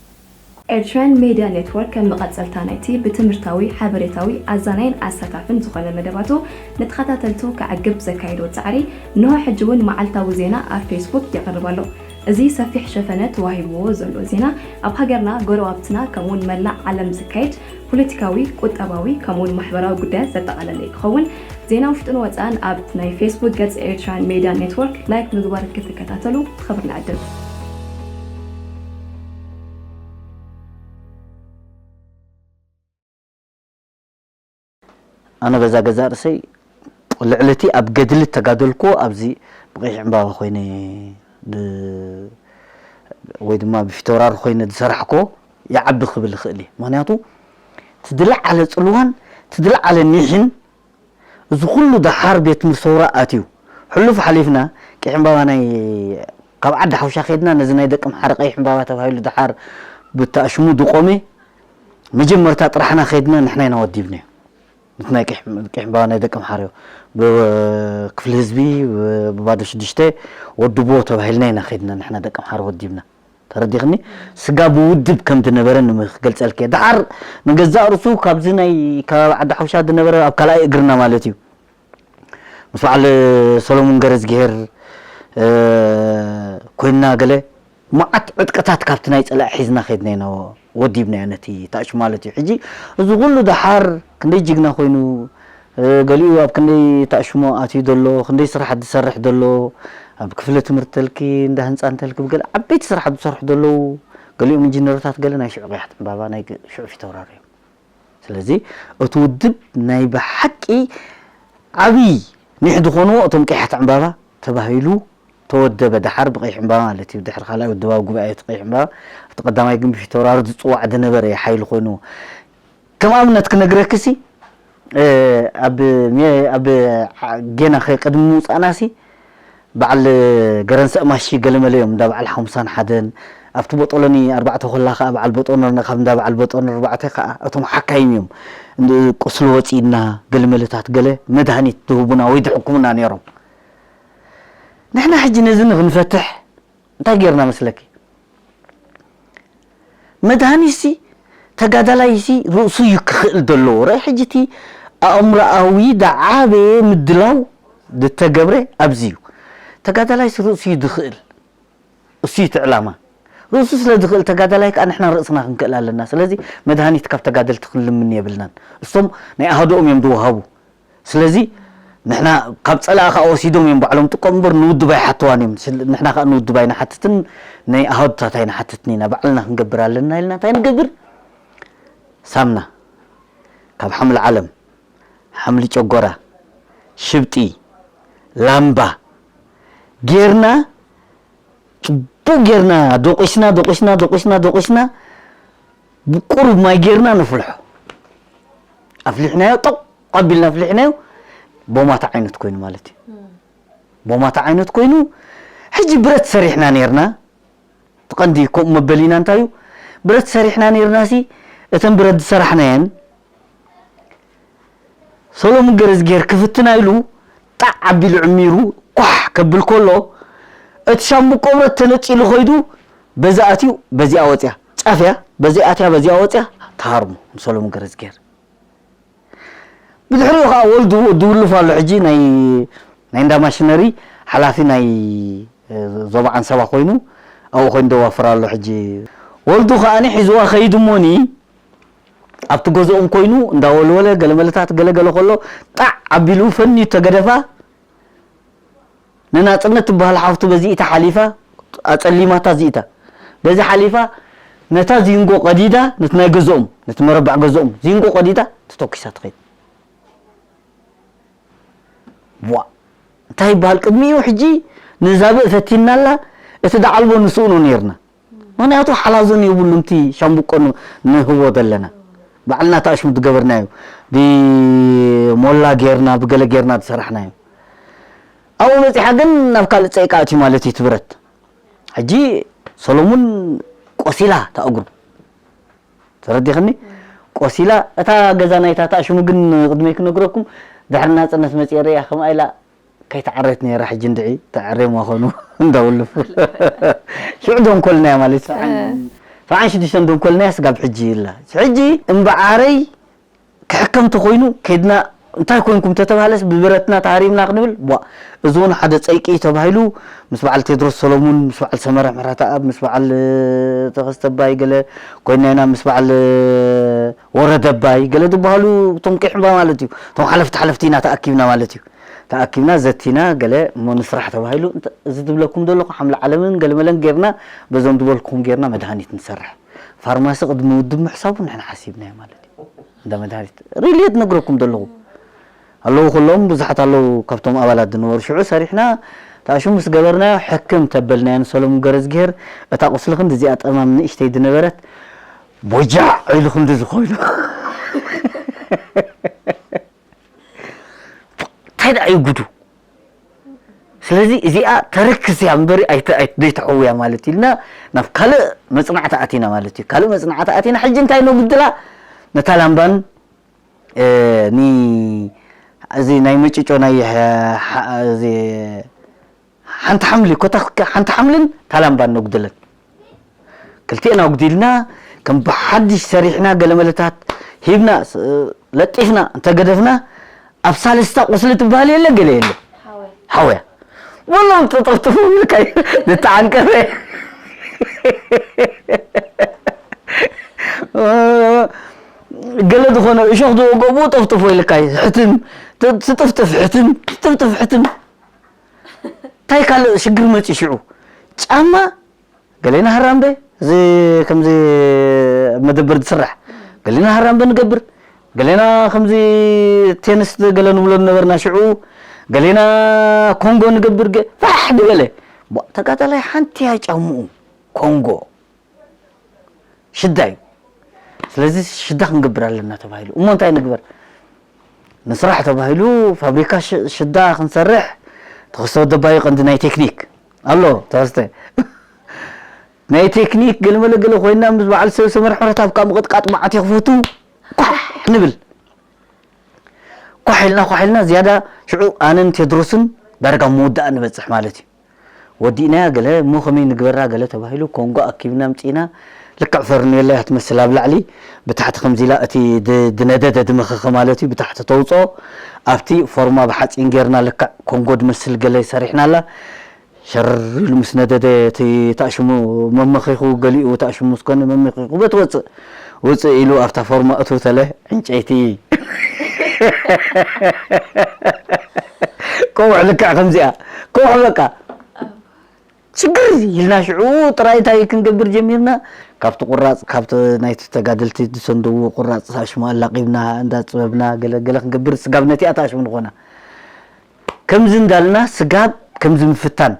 Eritrean Media Network ከም መቐጸልታ ናይቲ ብትምህርታዊ፣ ሓበሬታዊ፣ ኣዛናይን ኣሳታፍን ዝኾነ መደባቱ ንተኸታተልቱ ከዕግብ ዘካየዶ ጻዕሪ እንሆ ሕጂ እውን መዓልታዊ ዜና ኣብ ፌስቡክ የቕርብ ኣሎ። እዚ ሰፊሕ ሸፈነ ተዋሂብዎ ዘሎ ዜና ኣብ ሃገርና፣ ጎረባብትና ከምኡውን መላእ ዓለም ዝካየድ ፖለቲካዊ፣ ቁጠባዊ ከምኡውን ማሕበራዊ ጉዳያት ዘጠቓለለ ክኸውን ዜና ውሽጥን ወፃእን ኣብ ናይ ፌስቡክ ገፅ ኤርትራን ሜድያ ኔትወርክ ላይክ ምግባር ክትከታተሉ ብኽብሪ ንዕድም። ኣነ በዛ ገዛእ ርእሰይ ልዕሊ እቲ ኣብ ገድሊ እተጋደልኩዎ ኣብዚ ብቐይሕ ዕምባባ ኮይነ ብ- ወይ ድማ ብፊተውራሪ ኮይነ ዝሰራሕኩዎ ይዓቢ ክብል ይኽእል እየ። ምኽንያቱ እቲ ዝለዓለ ፅልዋን እቲ ዝለዓለ ኒሕን እዚ ኩሉ ደሓር ቤት ትምህርቲ ሰውራ ኣትዩ ሕሉፍ ሓሊፍና ቀይሕ ዕምባባ ናይ ካብ ዓዲ ሓውሻ ከድና ነዚ ናይ ደቂ ምሓረ ቀይሕ ዕምባባ ተባሂሉ ደሓር ብተኣሽሙ ዝቆመ መጀመርታ ጥራሕና ከድና ንሕና ኢና ወዲብናዮ። እቲ ናይ ቀይሕ ቀይሕ ዕምባባ ናይ ደቂ ምሓረ ብክፍሊ ህዝቢ ብባዶ ሽዱሽተ ወድቦ ተባሂልና ኢና ከድና ንሕና ደቂ ምሓረ ወዲብና። ተረዲኽኒ? ስጋ ብውድብ ከም ዝነበረ ንምክገልጸልከ። ደሓር ንገዛእ ርእሱ ካብዚ ናይ ከባቢ ዓዲ ሓውሻ ዝነበረ ኣብ ካልኣይ እግርና ማለት እዩ። ምስ በዓል ሰሎሙን ገረዝግሄር ኮይንና ገለ መዓት ዕጥቅታት ካብቲ ናይ ጸላኢ ሒዝና ከድና ኢና ወዲብናዮ ነቲ ታእሽ ማለት እዩ። ሕጂ እዚ ኩሉ ደሓር ክንደይ ጅግና ኮይኑ ገሊኡ ኣብ ክንደይ ታእሽሞ ኣትዩ ዘሎ ክንደይ ስራሕ ዝሰርሕ ዘሎ ኣብ ክፍለ ትምህርቲ ተልኪ እንዳ ህንፃ እንተልኪ ብገለ ዓበይቲ ስራሕ ዝሰርሑ ዘለዉ ገሊኦም ኢንጂነርታት ገለ ናይ ሽዑ ቅያሕት ዕምባባ ናይ ሽዑ ፊተውራሪ እዮም። ስለዚ እቲ ውድብ ናይ ብሓቂ ዓብዪ ኒሕ ዝኾንዎ እቶም ቅያሕት ዕምባባ ተባሂሉ ተወደበ። ደሓር ብቀይሕ ዕምባባ ማለት እዩ። ድሕሪ ካልኣይ ውድባዊ ጉባኤ እቲ ቀይሕ ዕምባባ ኣብቲ ቀዳማይ ግን ብፊተውራሪ ዝፅዋዕ ዝነበረ እዩ ሓይሊ ኮይኑ። ከም ኣብነት ክነግረክሲ ኣብ ሜ- ኣብ ዓ- ጌና ከ ቅድሚ ምውፃእናሲ በዓል ገረንሰ ማሺ ገለመለ እዮም እንዳ በዓል ሓሙሳን ሓደን ኣብቲ ቦጦሎኒ ኣርባዕተ ኮላ ከዓ በዓል ቦጦኖርና ካብ እንዳ በዓል ቦጦኖር ኣርባዕተ ከዓ እቶም ሓካይም እዮም እንድ- ቁስሊ ወፂእና ገለመለታት ገለ መድሃኒት ዝህቡና ወይ ዝሕክሙና ነይሮም። ንሕና ሕጂ ነዚ ንክንፈትሕ እንታይ ጌርና መስለኪ? መድሃኒትሲ ተጋዳላይሲ ርእሱ እዩ ክኽእል ዘለዎ። ርኣይ ሕጂ እቲ ኣእምሮኣዊ ዝዓበየ ምድላው ዝተገብረ ኣብዚ እዩ። ተጋዳላይሲ ርእሱ እዩ ዝኽእል። እሱ እዩ እቲ ዕላማ። ርእሱ ስለ ዝኽእል ተጋዳላይ ከዓ ንሕና ርእስና ክንክእል ኣለና። ስለዚ መድሃኒት ካብ ተጋደልቲ ክንልምን የብልናን። እሶም ናይ ኣህዶኦም እዮም ዝወሃቡ። ስለዚ ንሕና ካብ ጸላእ ከዓ ወሲዶም እዮም ባዕሎም ጥቀሙ እምበር ንውድብ ኣይሓተዋን እዮም። ስለ- ንሕና ከዓ ንውድብ ኣይንሓትትን ናይ ኣሃዱታት ኣይንሓትትን ኢና። ባዕልና ክንገብር ኣለና ኢልና እንታይ ንገብር? ሳምና ካብ ሓምሊ ዓለም፣ ሓምሊ ጨጎራ፣ ሽብጢ፣ ላምባ ጌርና ጽቡቅ ጌርና ዶቂስና ዶቂስና ዶቂስና ዶቂስና ብቁሩብ ማይ ጌርና ነፍልሖ። ኣፍሊሕናዮ፣ ጠቕ ኣቢልና ኣፍሊሕናዮ። ቦማታ ዓይነት ኮይኑ ማለት እዩ። ቦማታ ዓይነት ኮይኑ ሕጂ ብረት ሰሪሕና ኔርና። እቲ ቀንዲ ከምኡ መበሊና እንታይ እዩ? ብረት ሰሪሕና ኔርና ሲ እተን ብረት ዝሰራሕናየን ሰሎሙን ገረዝጊሄር ክፍትና ኢሉ ጣዕ ኣቢሉ ዕሚሩ ኳሕ ከብል ከሎ እቲ ሻምብቆ ብረት ተነጺሉ ኸይዱ በዛ ኣትዩ በዚኣ ወፅያ። ጫፍያ በዚኣ ኣትያ በዚኣ ወፅያ። ተሃርሙ ንሰሎሙን ገረዝጊሄር። ብድሕሪኡ ከዓ ወልዱ ወዲ ውልፍ ኣሎ ሕጂ ናይ ናይ እንዳ ማሽነሪ ሓላፊ ናይ እ፣ ዞባ ዓንሰባ ኮይኑ ኣብኡ ኮይኑ ደዋፍር ኣሎ ሕጂ። ወልዱ ከዓኒ ሒዝዋ ከይድ እሞኒ ኣብቲ ገዝኦም ኮይኑ እንዳወልወለ ገለመለታት ገለገለ ከሎ ጣዕ ኣቢሉ ፈንዩ ተገደፋ። ንናጽነት ትበሃል ሓፍቱ በዚኢታ ሓሊፋ ኣጸሊማታ ዚኢታ በዚ ሓሊፋ ነታ ዚንጎ ቀዲዳ ነቲ ናይ ገዝኦም ነቲ መረባዕ ገዝኦም ዚንጎ ቀዲዳ ተተኪሳ ትኸይድ። ቧ እንታይ ይበሃል ቅድሚኡ ሕጂ ንዛብእ ፈቲና ኣላ። እቲ ደዓልቦ ንስእኖ ነይርና። ምክንያቱ ሓላዞን የብሉን እቲ ሻምብቆ ን- ንህቦ ዘለና ባዕልና ተኣሽሙ ዝገበርናዮ ብሞላ ጌርና ብገለ ጌርና ዝሰራሕናዮ። ኣብኡ በፂሓ ግን ናብ ካልእ ፀይቃ ኣትዩ ማለት እዩ እቲ ብረት። ሕጂ ሰሎሙን ቆሲላ ተኣጉሩ ተረዲኽኒ። ቆሲላ እታ ገዛ ናይታ ተኣሽሙ ግን ቅድመይ ክነግረኩም ድሕሪ ናፅነት መፅየ ርእያ ከምኣ ኢላ ከይተዓሬት ነይራ። ሕጂ እንድዒ ተዓሬማ ኾኑ እንዳውልፍ ሽዑ ደንኮልናያ ማለት ሰብዓን ሽዱሽተን ደንኮልናያ ስጋብ ሕጂ ይላ ሕጂ እምበዓረይ ክሕከም ተኮይኑ ከድና እንታይ ኮንኩም ተተባሃለስ ብብረትና ተሃሪምና ክንብል ቧ እዚ እውን ሓደ ፀይቂ እዩ ተባሂሉ ምስ በዓል ቴድሮስ ሰሎሙን ምስ በዓል ሰመረ ምሕረተኣብ ምስ በዓል ተኸስተባይ ገለ ኮይና ኢና ምስ በዓል ወረደባይ ገለ ዝበሃሉ እቶም ቂሕምባ ማለት እዩ እቶም ሓለፍቲ ሓለፍቲ ኢና ተኣኪብና ማለት እዩ ተኣኪብና ዘቲና ገለ እሞ ንስራሕ ተባሂሉ እዚ ዝብለኩም ዘለኹ ሓምለ ዓለምን ገለመለን ጌርና በዞም ዝበልኩም ጌርና መድሃኒት ንሰርሕ ፋርማሲ ቅድሚ ውድብ ምሕሳቡ ንሕና ሓሲብናዮ ማለት እዩ እንዳ መድሃኒት ሪልየት ነግረኩም ዘለኹ ኣለዉ ከለዎም ብዙሓት ኣለዉ ካብቶም ኣባላት ዝነበሩ ሽዑ ሰሪሕና ታእሹ ምስ ገበርናዮ ሕክም ተበልናዮ ንሰሎሙን ገረዝግሄር እታ ቁስሊ ክንዲ እዚኣ ጠማም ንእሽተይ ዝነበረት ቦጃዕ ኢሉ ክንዲ ዝኾይኑ እንታይ ደኣ እዩ ጉዱ ስለዚ እዚኣ ተረክስ እያ እምበሪ ኣይተ- ኣይት- ዘይተሐውያ ማለት ኢልና ናብ ካልእ መፅናዕቲ ኣቲና ማለት እዩ ካልእ መፅናዕቲ ኣቲና ሕጂ እንታይ ነጉድላ ነታ ላምባን እ፣ ኒ እዚ ናይ መጭጮ ናይ ሐ- ሐ- እዚ ሓንቲ ሓምሊ ኮታ ሓንቲ ሓምልን ታላምባን ነጉድለን ክልቲኤን ኣጉዲልና ከም ብሓድሽ ሰሪሕና ገለመለታት ሂብና ስ- ለጢፍና እንተገደፍና ኣብ ሳልስታ ቁስሊ ትበሃል የለ ገለ የለ ሓወያ በሎም ተጠፍጥፉ ኢልካ ዝተዓንቀፈ ገለ ዝኾነ እሾኽ ዝወገቡ ጠፍጥፎ ኢልካ ሕትም ትጥፍጥፍ ሕትም ትጥፍጥፍ ሕትም እንታይ ካልእ ሽግር መፂ ሽዑ ጫማ ገሌና ሃራምበ እዚ ከምዚ መደበር ዝስራሕ ገሌና ሃራምበ ንገብር ገሌና ከምዚ ቴንስ ገለ ንብሎ ነበርና ሽዑ ገሌና ኮንጎ ንገብር ገ- ፋሕ ዝበለ ተጋዳላይ ሓንቲ እያ ጫምኡ። ኮንጎ ሽዳ እዩ። ስለዚ ሽዳ ክንገብር ኣለና ተባሂሉ። እሞ እንታይ ንግበር? ንስራሕ ተባሂሉ ፋብሪካ ሽዳ ክንሰርሕ። ተኸስተ ወደባዩ ቀንዲ ናይ ቴክኒክ ኣሎ። ተኸስተ ናይ ቴክኒክ ገለመለ ገለ ኮይና ምስ በዓል ሰብ ሰመር ሕረት ኣብ ካብ ምቕጥቃጥ መዓት ይኽፈቱ። ኳሕ ንብል። ኳሕ ኢልና ኳሕ ኢልና ዝያዳ ሽዑ ኣነን ቴድሮስን ዳርጋ መወዳእ ንበፅሕ ማለት እዩ። ወዲእናያ ገለ እሞ ከመይ ንግበራ ገለ ተባሂሉ ኮንጎ ኣኪብና ምፂና። ልክዕ ፈርኔሎ እያ ትመስል ኣብ ላዕሊ ብታሕቲ ከምዚ ኢላ እቲ ድነደደ ድመኸኸ ማለት እዩ ብታሕቲ ተውፅኦ። ኣብቲ ፎርማ ብሓፂን ጌርና ልክዕ ኮንጎ ድመስል ገለ ሰሪሕናላ። ሸር ኢሉ ምስ ነደደ እቲ ታሽሙ መመኺኹ ገሊኡ ታሽሙ ስኮነ መመኺኹ በት ወፅእ ውፅእ ኢሉ ኣብታ ፎርማ እቱ ተለ ዕንጨይቲ። ከውሕ ልክዕ ከምዚኣ ከውሕ በቃ ሽግር ኢልና ሽዑ ጥራይ እንታይ ክንገብር ጀሚርና። ካብቲ ቁራፅ ካብቲ ናይቲ ተጋደልቲ ዝሰንደዎ ቁራፅ ሳሽሙ ኣላቂብና እንዳ ፅበብና ገለ ገለ ክንገብር ስጋብ ነቲኣ ታሽሙ ንኾና። ከምዚ እንዳልና ስጋብ ከምዚ ምፍታን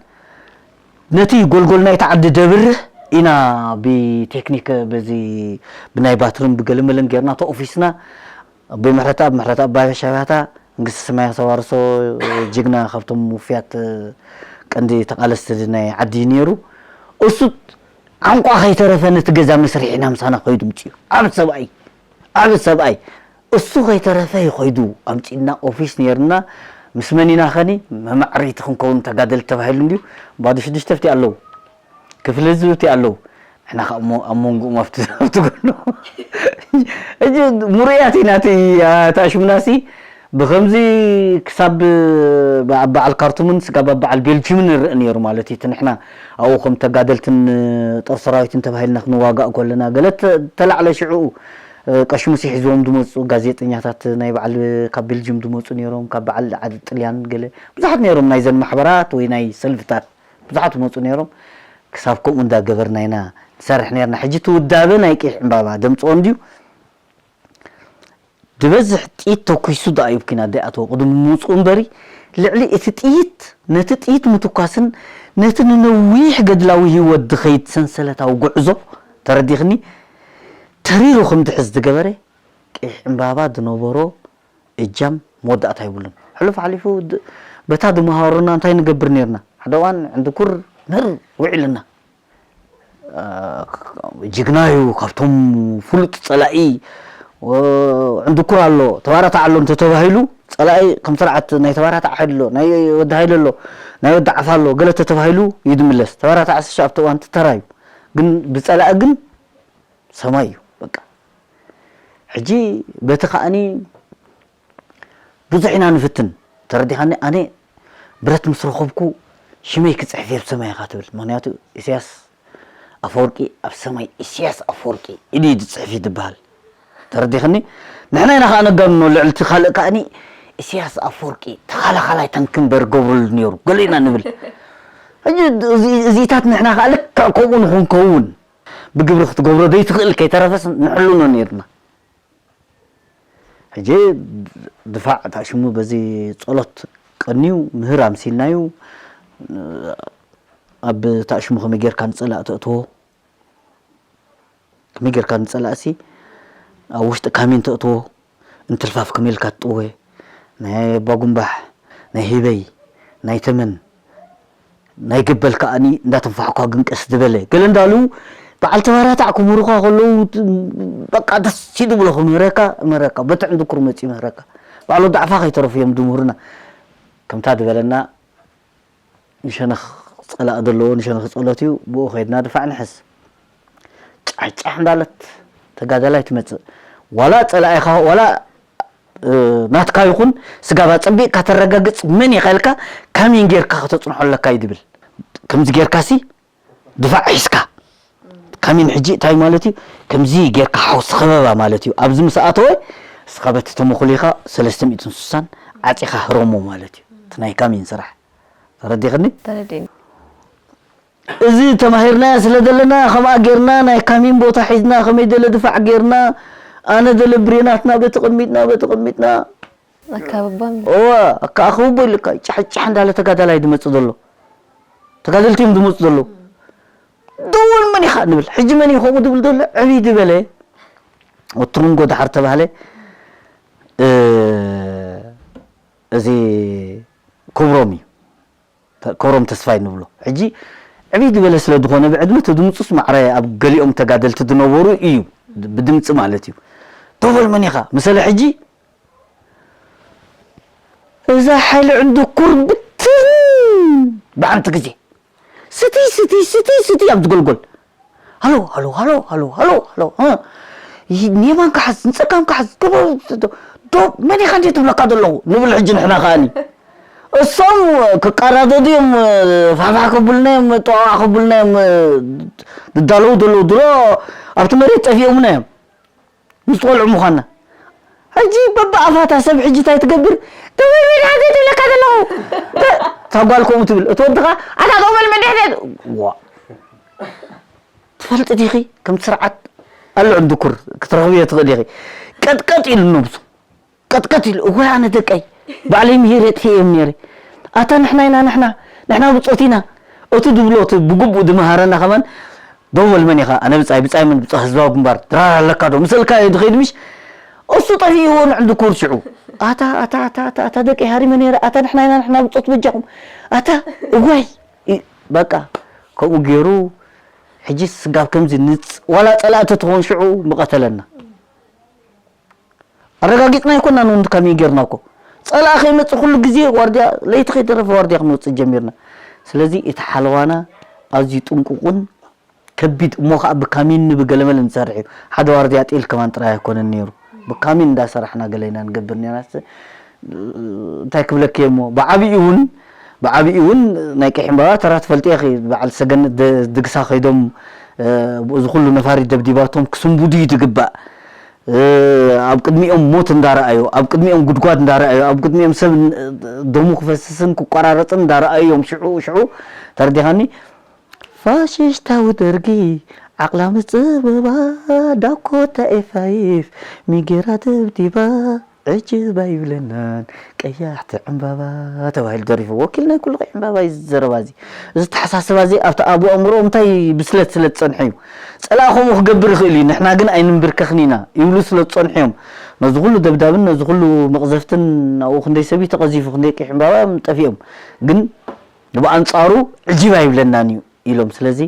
ነቲ ጎልጎል ናይቲ ዓዲ ደብርህ ኢና ብቴክኒክ በዚ ብናይ ባትርን ብገለመለን ጌርና ተኦፊስና። ኣቦይ ምሕረተኣብ ምሕረተኣብ ባሻባታ መንግስቲ ሰማይ ተዋርሶ ጅግና ካብቶም ውፍያት ቀንዲ ተቃለስቲ ናይ ዓዲ ነይሩ። እሱ ዓንቋ ከይተረፈ ነቲ ገዛ መስርሒ ኢና ምሳና ከይዱ ምፅኡ። ዓብ ሰብኣይ ዓብ ሰብኣይ እሱ ከይተረፈ ይኸይዱ ኣምፂእና ኦፊስ ነይርና። ምስ መን ኢና ኸኒ መማዕረይቲ ክንከውን ተጋደልቲ ተባሂሉ እንድዩ። ባዶ ሽዱሽተ ኣብቲ ኣለዉ ክፍሊ ህዝቢ ኣብቲ ኣለዉ። ንሕና ከዓ እሞ ኣብ መንጎኦም ኣብቲ ኣብቲ ጎኑ ሕጂ ሙሩያት ኢና እቲ ኣታሽሙናሲ ብኸምዚ ክሳብ ኣብ በዓል ካርቱምን ስጋብ ኣብ በዓል ቤልጅምን ንርኢ ነይሩ ማለት እዩ። እቲ ንሕና ኣብኡ ከም ተጋደልትን ጦር ሰራዊትን ተባሂልና ክንዋጋእ ከለና ገለ ተላዕለ ሽዕኡ ቀሺ ሙሴ ሒዝዎም ዝመፁ ጋዜጠኛታት ናይ በዓል ካብ ቤልጅም ዝመፁ ነይሮም ካብ በዓል ዓዲ ጥልያን ገለ ብዙሓት ነይሮም ናይዘን ማሕበራት ወይ ናይ ሰልፍታት ብዙሓት ዝመፁ ነይሮም ክሳብ ከምኡ እንዳገበርና ኢና ንሰርሕ ነርና ሕጂ እቲ ውዳበ ናይ ቂሕ ዕምባባ ደምፅኦ እንድዩ ዝበዝሕ ጥይት ተኩሱ ደኣ እዩ ኣብ ኲናት ዘይኣተወ ቅድሚ ምውፅኡ እምበሪ ልዕሊ እቲ ጥይት ነቲ ጥይት ምትኳስን ነቲ ንነዊሕ ገድላዊ ህይወት ዝኸይድ ሰንሰለታዊ ጉዕዞ ተረዲኽኒ ተሪሩ ከም ዝሕዝ ዝገበረ ቂሕ ዕምባባ ዝነበሮ እጃም መወዳእታ የብሉን። ሕሉፍ ሓሊፉ በታ ዝመሃሩና እንታይ ንገብር ነርና ሓደ እዋን ዕንድኩር ምህር ውዒልና ጅግና እዩ ካብቶም ፍሉጥ ፀላኢ ዕንድኩር ኣሎ ተባራታዕ ኣሎ እንተተባሂሉ ፀላኢ ከም ስርዓት ናይ ተባራታዕ ሓይሊ ኣሎ ናይ ወዲ ሃይለ ኣሎ ናይ ወዲ ዓፋ ኣሎ ገለ ተተባሂሉ እዩ ዝምለስ ተባራታዕ ስሻ ኣብቲ እዋን ትተራ እዩ ግን ብፀላኢ ግን ሰማይ እዩ በቃ ሕጂ በቲ ከዓኒ ብዙሕ ኢና ንፍትን ተረዲኻኒ ኣነ ብረት ምስ ረኸብኩ ሽመይ ክፅሕፍ እየ ብሰማይ ኢኻ ትብል ምክንያቱ ኢሳያስ ኣፈወርቂ ኣብ ሰማይ ኢሳያስ ኣፈወርቂ ኢሉ እዩ ዝፅሕፍ እዩ ዝበሃል ተረዲኽኒ ንሕና ኢና ከዓ ነጋንኖ ልዕሊ እቲ ካልእ ከዓኒ ኢሳያስ ኣፈወርቂ ተኻላኻላይ ታንኪ እምበር ገብረሉ ነይሩ ገለ ኢና ንብል ሕጂ እዚታት ንሕና ከዓ ልክዕ ከምኡ ንክንከውን ብግብሪ ክትገብሮ ዘይትኽእል ከይተረፈስ ንሕልኖ ነይርና ሕጂ ድፋዕ ታሽሙ በዚ ጸሎት ቀንዩ ምህር ኣምሲልናዩ ኣብ ታሽሙ ከመይ ጌርካ ንጸላእ ተእትዎ ከመይ ጌርካ ንጸላእሲ ኣብ ውሽጢ ካሚን ተእትዎ እንትልፋፍ ከመይ ኢልካ ትጥወ ናይ ኣባጉምባሕ ናይ ሂበይ ናይ ተመን ናይ ገበል ከዓኒ እንዳተንፋሕኳ ግን ቀስ ዝበለ ገለ እንዳሉ በዓል ተባራታዕ ክምህሩኻ ከለዉ በቃ ደስ ይድብሎ ክምህረካ ምህረካ በቲ ዕንድኩር መፂኡ ምህረካ በዓል ወዲ ዓፋ ከይተረፉ እዮም ድምህሩና ከምታ ዝበለና ንሸነኽ ፀላእ ዘለዎ ንሸነኽ ፀሎት እዩ ብኡ ከይድና ድፋዕ ንሕዝ ጫሕጫሕ እንዳለት ተጋዳላይ ትመፅእ ዋላ ፀላኢኻ ዋላ ናትካ ይኹን ስጋብ ኣፀቢቕካ ተረጋግፅ መን ኢኻ ኢልካ ካሚን ጌርካ ከተፅንሖ ኣለካ እዩ ድብል ከምዚ ጌርካ ሲ ድፋዕ ሒዝካ ካሚን ሕጂ እንታይ ማለት እዩ ከምዚ ጌርካ ሓውሲ ከበባ ማለት እዩ ኣብዚ ምስ ኣተወ እስኻ በቲ ተመኹሊኻ ሰለስተ ሚእትን ስሳን ዓፂኻ ህረሞ ማለት እዩ እቲ ናይ ካሚን ስራሕ ተረዲኽኒ ተረዲእኒ እዚ ተማሂርናያ ስለ ዘለና ከምኣ ጌርና ናይ ካሚን ቦታ ሒዝና ከመይ ደለ ድፋዕ ጌርና ኣነ ደለ ብሬናትና በተቐሚጥና በተቐሚጥና ኣካብባ እወ ኣካኣኸብቦ ኢልካ ጫሕጫሕ እንዳለ ተጋዳላይ ድመፅእ ዘሎ ተጋደልቲ እዮም ዝመፁ ዘለዉ። ደወል መን ኢኻ ንብል። ሕጂ መን እዩ ከምኡ ዝብል ዘሎ? ዕብይ ዝበለ ወትሩንጎ ድሓር ተባህለ፣ እ፣ እዚ ክብሮም እዩ። ተ-፣ ክብሮም ተስፋይ ንብሎ። ሕጂ ዕብይ ዝበለ ስለ ዝኾነ ብዕድመ እቲ ድምፁስ ማዕረ ኣብ ገሊኦም ተጋደልቲ ዝነበሩ እዩ። ብድምፂ ማለት እዩ። ደወል መን ኢኻ? ምሰለ ሕጂ እዛ ሓይሊ ዕንድኩር ብትን ብሓንቲ ግዜ። ስቲ፣ ስቲ፣ ስቲ፣ ስቲ ኣብ ዝጎልጎል። ሃሎ፣ ሃሎ፣ ሃሎ፣ ሃሎ፣ ሃሎ፣ ሃሎ፣ እ። ይ-፣ ንየማን ክሓዝ፣ ንጸጋም ክሓዝ፣ ዶ፣ ዶ፣ ዶ፣ መን ኢኻ እንዴ ትብለካ ዘለኹ? ንብል ሕጂ ንሕና ከኣኒ። እሶም ክቀራደዱ እዮም፣ ፋሕፋሕ ከብሉና እዮም፣ ጠዋዋ ከብሉና እዮም፣ ዝዳለዉ ዘለዉ ድሮ ኣብቲ መሬት ጠፊኦምና እዮም። ምስ ቆልዑ ምዃንና። ሕጂ በብኣፋታ ሰብ ሕጂ እንታይ ትገብር? ደወል መን ኢኻ ዘይትብለካ ዘለኹ? ተ-፣ እታ ጓል ከምኡ ትብል። እቲ ወዲ ኸኣ፣ ኣታ ደወል መን ኢኻ ዘይ-፣ ዋ። ትፈልጢ ዲኺ? ከምቲ ስርዓት ኣሎ ዕንድኩር ክትረኽብዮ ትኽእሊ ኢኺ። ቀጥቀጥ ኢሉ ነብሱ። ቀጥቀጥ ኢሉ፣ እዋይ ኣነ ደቀይ፣ ባዕለይ ምሂረ ጥፊኤዮም ነይረ። ኣታ ንሕና ኢና ንሕና፣ ንሕና ብጾት ኢና። እቲ ድብሎ፣ እቲ ብግቡእ ድመሃረና ከማን፣ ደው በል መን ኢኻ? ኣነ ብጻይ፣ ብጻይ መን? ብጻይ ህዝባዊ ግንባር። ድራር ኣለካ ዶ? ምስ በልካዮ ድኸይድ ምሽ? እሱ ጠፊእዎ ንዕንድኩር ሽዑ። ኣታ፣ ኣታ፣ ኣታ፣ ኣታ፣ ኣታ ደቀይ ሃሪመ ነይረ። ኣታ ንሕና ኢና ንሕና ብጾት በጃኹም። ኣታ፣ እዋይ። ኢ-፣ በቃ፣ ከምኡ ገይሩ፣ ሕጂ ስጋብ ከምዚ ንጽ-፣ ዋላ ጸላእቲ ትኾን ሽዑ ምቐተለና። ኣረጋጊጽና ኣይኮናን እውን ካሚን ጌርና እኮ። ጸላኢ ከይመጽእ ኩሉ ግዜ ዋርድያ፣ ለይቲ ከይተረፈ ዋርድያ ክንወጽእ ጀሚርና። ስለዚ እቲ ሓለዋና ኣዝዩ ጥንቁቕን ከቢድ እሞ ኸኣ ብካሚን ብገለመለ ንሰርሕ እዩ። ሓደ ዋርድያ ጤል ከማን ጥራይ ኣይኮነን ነይሩ። ብካሚን እንዳሰራሕና ገለ ኢና ንገብር ነይርና። ስ-፣ እንታይ ክብለኪ እየ እሞ፣ ብዓቢኡ እውን፣ ብዓቢኡ እውን ናይ ቀይሕ ዕምባባ ተራ ትፈልጢ ኢኺ። በዓል ሰገን ደ-፣ ድግሳ ከይዶም፣ እ፣ እዚ ኩሉ ነፋሪት ደብዲባቶም ክስንብዱ እዩ ዝግባእ። እ፣ ኣብ ቅድሚኦም ሞት እንዳረኣዩ፣ ኣብ ቅድሚኦም ጉድጓድ እንዳረኣዩ፣ ኣብ ቅድሚኦም ሰብ ን-፣ ደሙ ክፈስስን ክቆራረጽን እንዳረኣዩ እዮም ሽዑ፣ ሽዑ፣ ተረዲኻኒ? ፋሽስታዊ ደርጊ ዓቕላ ምስ ጽበባ፣ ዳኮታ ኤፍ ፋይፍ ሚጌራ ደብዲባ፣ ዕጅብ ኣይብለናን ቀያሕቲ ዕምባባ ተባሂሉ ደሪፉ። ወኪል ናይ ኩሉ ቀይሕ ዕምባባ እዩ እዚ ዘረባ እዚ። እዚ ኣተሓሳስባ እዚ ኣብቲ ኣብ ኣእምሮኦም እንታይ ብስለት ስለ ዝጸንሐ እዩ። ጸላኢ ከምኡ ክገብር ይኽእል እዩ፣ ንሕና ግን ኣይንንብርከኽን ኢና ይብሉ ስለ ዝጸንሑ እዮም። ነዚ ኩሉ ደብዳብን ነዚ ኩሉ መቕዘፍትን ኣብኡ ክንደይ ሰብ እዩ ተቐዚፉ፣ ክንደይ ቀይሕ ዕምባባ እዮም ጠፊኦም። ግን ብኣንጻሩ ዕጅብ ኣይብለናን እዩ ኢሎም። ስለዚ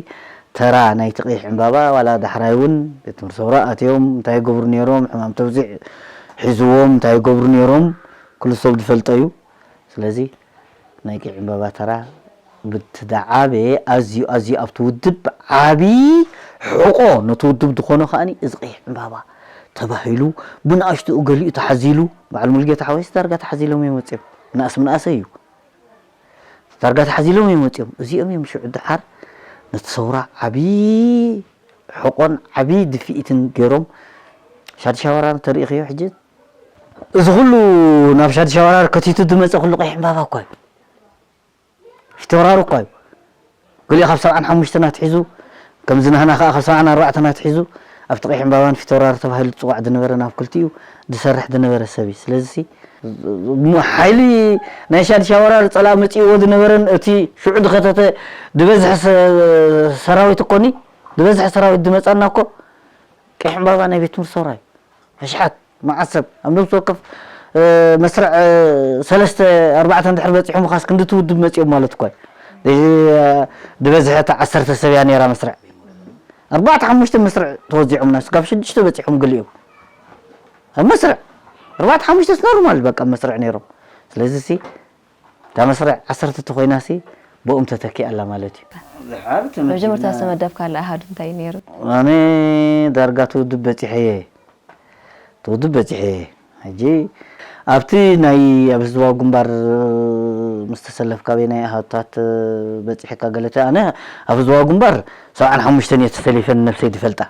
ተራ ናይቲ ቀይሕ ዕምባባ ዋላ ዳሕራይ እውን ቤት ትምህርቲ ሰውራ ኣትዮም እንታይ ይገብሩ ነይሮም፣ ሕማም ተብዚሕ ሒዝዎም እንታይ ይገብሩ ነይሮም ኩሉ ሰብ ዝፈልጦ እዩ። ስለዚ ናይ ቀይሕ ዕምባባ ተራ ብቲ ዝዓበየ ኣዝዩ፣ ኣዝዩ ኣብቲ ውድብ ዓቢ ሕቖ ነቲ ውድብ ዝኾኖ ከኣኒ እዚ ቀይሕ ዕምባባ ተባሂሉ ብንኣሽትኡ ገሊኡ ተሓዚሉ፣ በዓል ሙሉጌታ ሓወይስ ዳርጋ ተሓዚሎም እዮም ወጺኦም። ምንኣስ ምንኣሰ እዩ። ዳርጋ ተሓዚሎም እዮም ወጺኦም። እዚኦም እዮም ሽዑ ደሓር ነቲ ሰውራ ዓቢ ሕቖን ዓቢ ድፍኢትን ገይሮም። ሻድሻይ ወራር ተሪኢኽዮ ሕጂ? እዚ ኩሉ ናብ ሻድሻይ ወራር ከቲቱ ዝመጸ ኩሉ ቀይሕ ዕምባባ እኳ እዩ። ፊተውራሪ እኳ እዩ። ገሊኡ ካብ ሰብዓን ሓሙሽተን ኣትሒዙ፣ ከምዚ ናህና ከኣ ካብ ሰብዓን ኣርባዕተን ኣትሒዙ፣ ኣብቲ ቀይሕ ዕምባባን ፊተውራሪ ተባሂሉ ዝጽዋዕ ዝነበረ ናብ ክልቲኡ ዝሰርሕ ዝነበረ ሰብ እዩ። ስለዚሲ፣ ሓይሊ ናይ ሻድሻይ ወራር ጸላኢ መጺእዎ ዝነበረን እቲ ሽዑ ዝኸተተ ዝበዝሐ ሰ-፣ ሰራዊት እኮኒ፣ ዝበዝሐ ሰራዊት ዝመጻና እኮ ቀይሕ ዕምባባ ናይ ቤት ትምህርቲ ሰውራ እዩ። ኣሽሓት መዓት ሰብ ኣብ ነብሲ ወከፍ፣ እ፣ መስርዕ፣ እ፣ ሰለስተ ኣርባዕተ እንድሕር በጺሖም ኻስ ክንዲ ትውድብ መጺኦም ማለት እኮ እዩ። እ፣ ዝበዝሐ እታ ዓሰርተ ሰብ እያ ነይራ መስርዕ። ኣርባዕተ ሓሙሽተ መስርዕ ተወዚዖምና፣ ስጋብ ሽዱሽተ በጺሖም ገሊኦም። ኣብ መስርዕ ኣርባዕተ ሓሙሽተስ ኖርማል በቃ መስርዕ ነይሮም። ስለዚ ሲ እታ መስርዕ ዓሰርተ ተኾይናሲ ብኦም ተተኪኣ ኣላ ማለት እዩ። ዝሓር መጀመርታ ትምህርትና ዝተመደብካላ ኣሃዱ እንታይ እዩ ነይሩ? ኣነ ዳርጋ ትውድብ በጺሐ እየ። ትውድብ በጺሐ እየ። ሕጂ ኣብቲ ናይ ኣብ ህዝባዊ ግንባር ምስ ተሰለፍካ ኣበይ ናይ ኣሃዱታት በጺሕካ ገለ ተ-፣ ኣነ ኣብ ህዝባዊ ግንባር ሰብዓን ሓሙሽተን እየ ተሰሊፈን ነብሰይ ዝፈልጣ።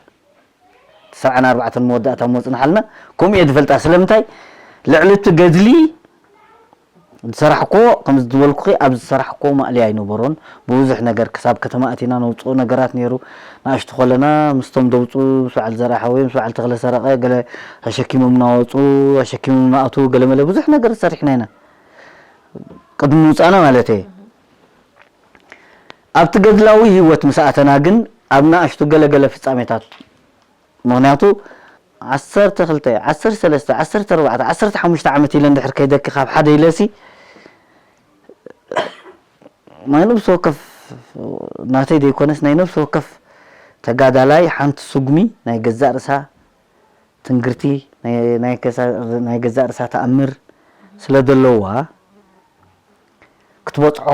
ሰብዓን ኣርባዕተን መወዳእታ መጽናሓልና ከምኡ እየ ዝፈልጣ። ስለምንታይ? ልዕሊ እቲ ገድሊ ዝሰራሕኮ፣ ከም ዝበልኩኺ፣ ኣብ ዝሰራሕኮ ማእለያ ኣይነበሮን። ብብዙሕ ነገር ክሳብ ከተማ ኣቲና ነውጽኦ ነገራት ነይሩ። ንኣሽቱ ከለና ምስቶም ደውጹ፣ ምስ በዓል ዘርኣ ሓወይ፣ ምስ በዓል ተኽለ ሰረቐ ገለ ኣሸኪሞም እናወጹ፣ ኣሸኪሞም እናኣትዉ፣ ገለ መለ ብዙሕ ነገር ሰሪሕና ኢና። ቅድሚ ምውጻእና ማለት እየ። ኣብቲ ገድላዊ ህይወት ምስ ኣተና ግን ኣብ ንኣሽቱ ገለገለ ፍጻሜታት፣ ምኽንያቱ ዓሰርተ ክልተ፣ ዓሰርተ ሰለስተ፣ ዓሰርተ ኣርባዕተ፣ ዓሰርተ ሓሙሽተ ዓመት ኢለ እንድሕር ከይደኪ ካብ ሓደ ኢለሲ ናይ ነብሲ ወከፍ ናተይ ዘይኮነስ ናይ ነብሲ ወከፍ ተጋዳላይ ሓንቲ ስጉሚ ናይ ገዛእ ርእሳ ትንግርቲ ናይ ገዛእ ርእሳ ተኣምር ስለ ዘለዋ ክትበፅዖ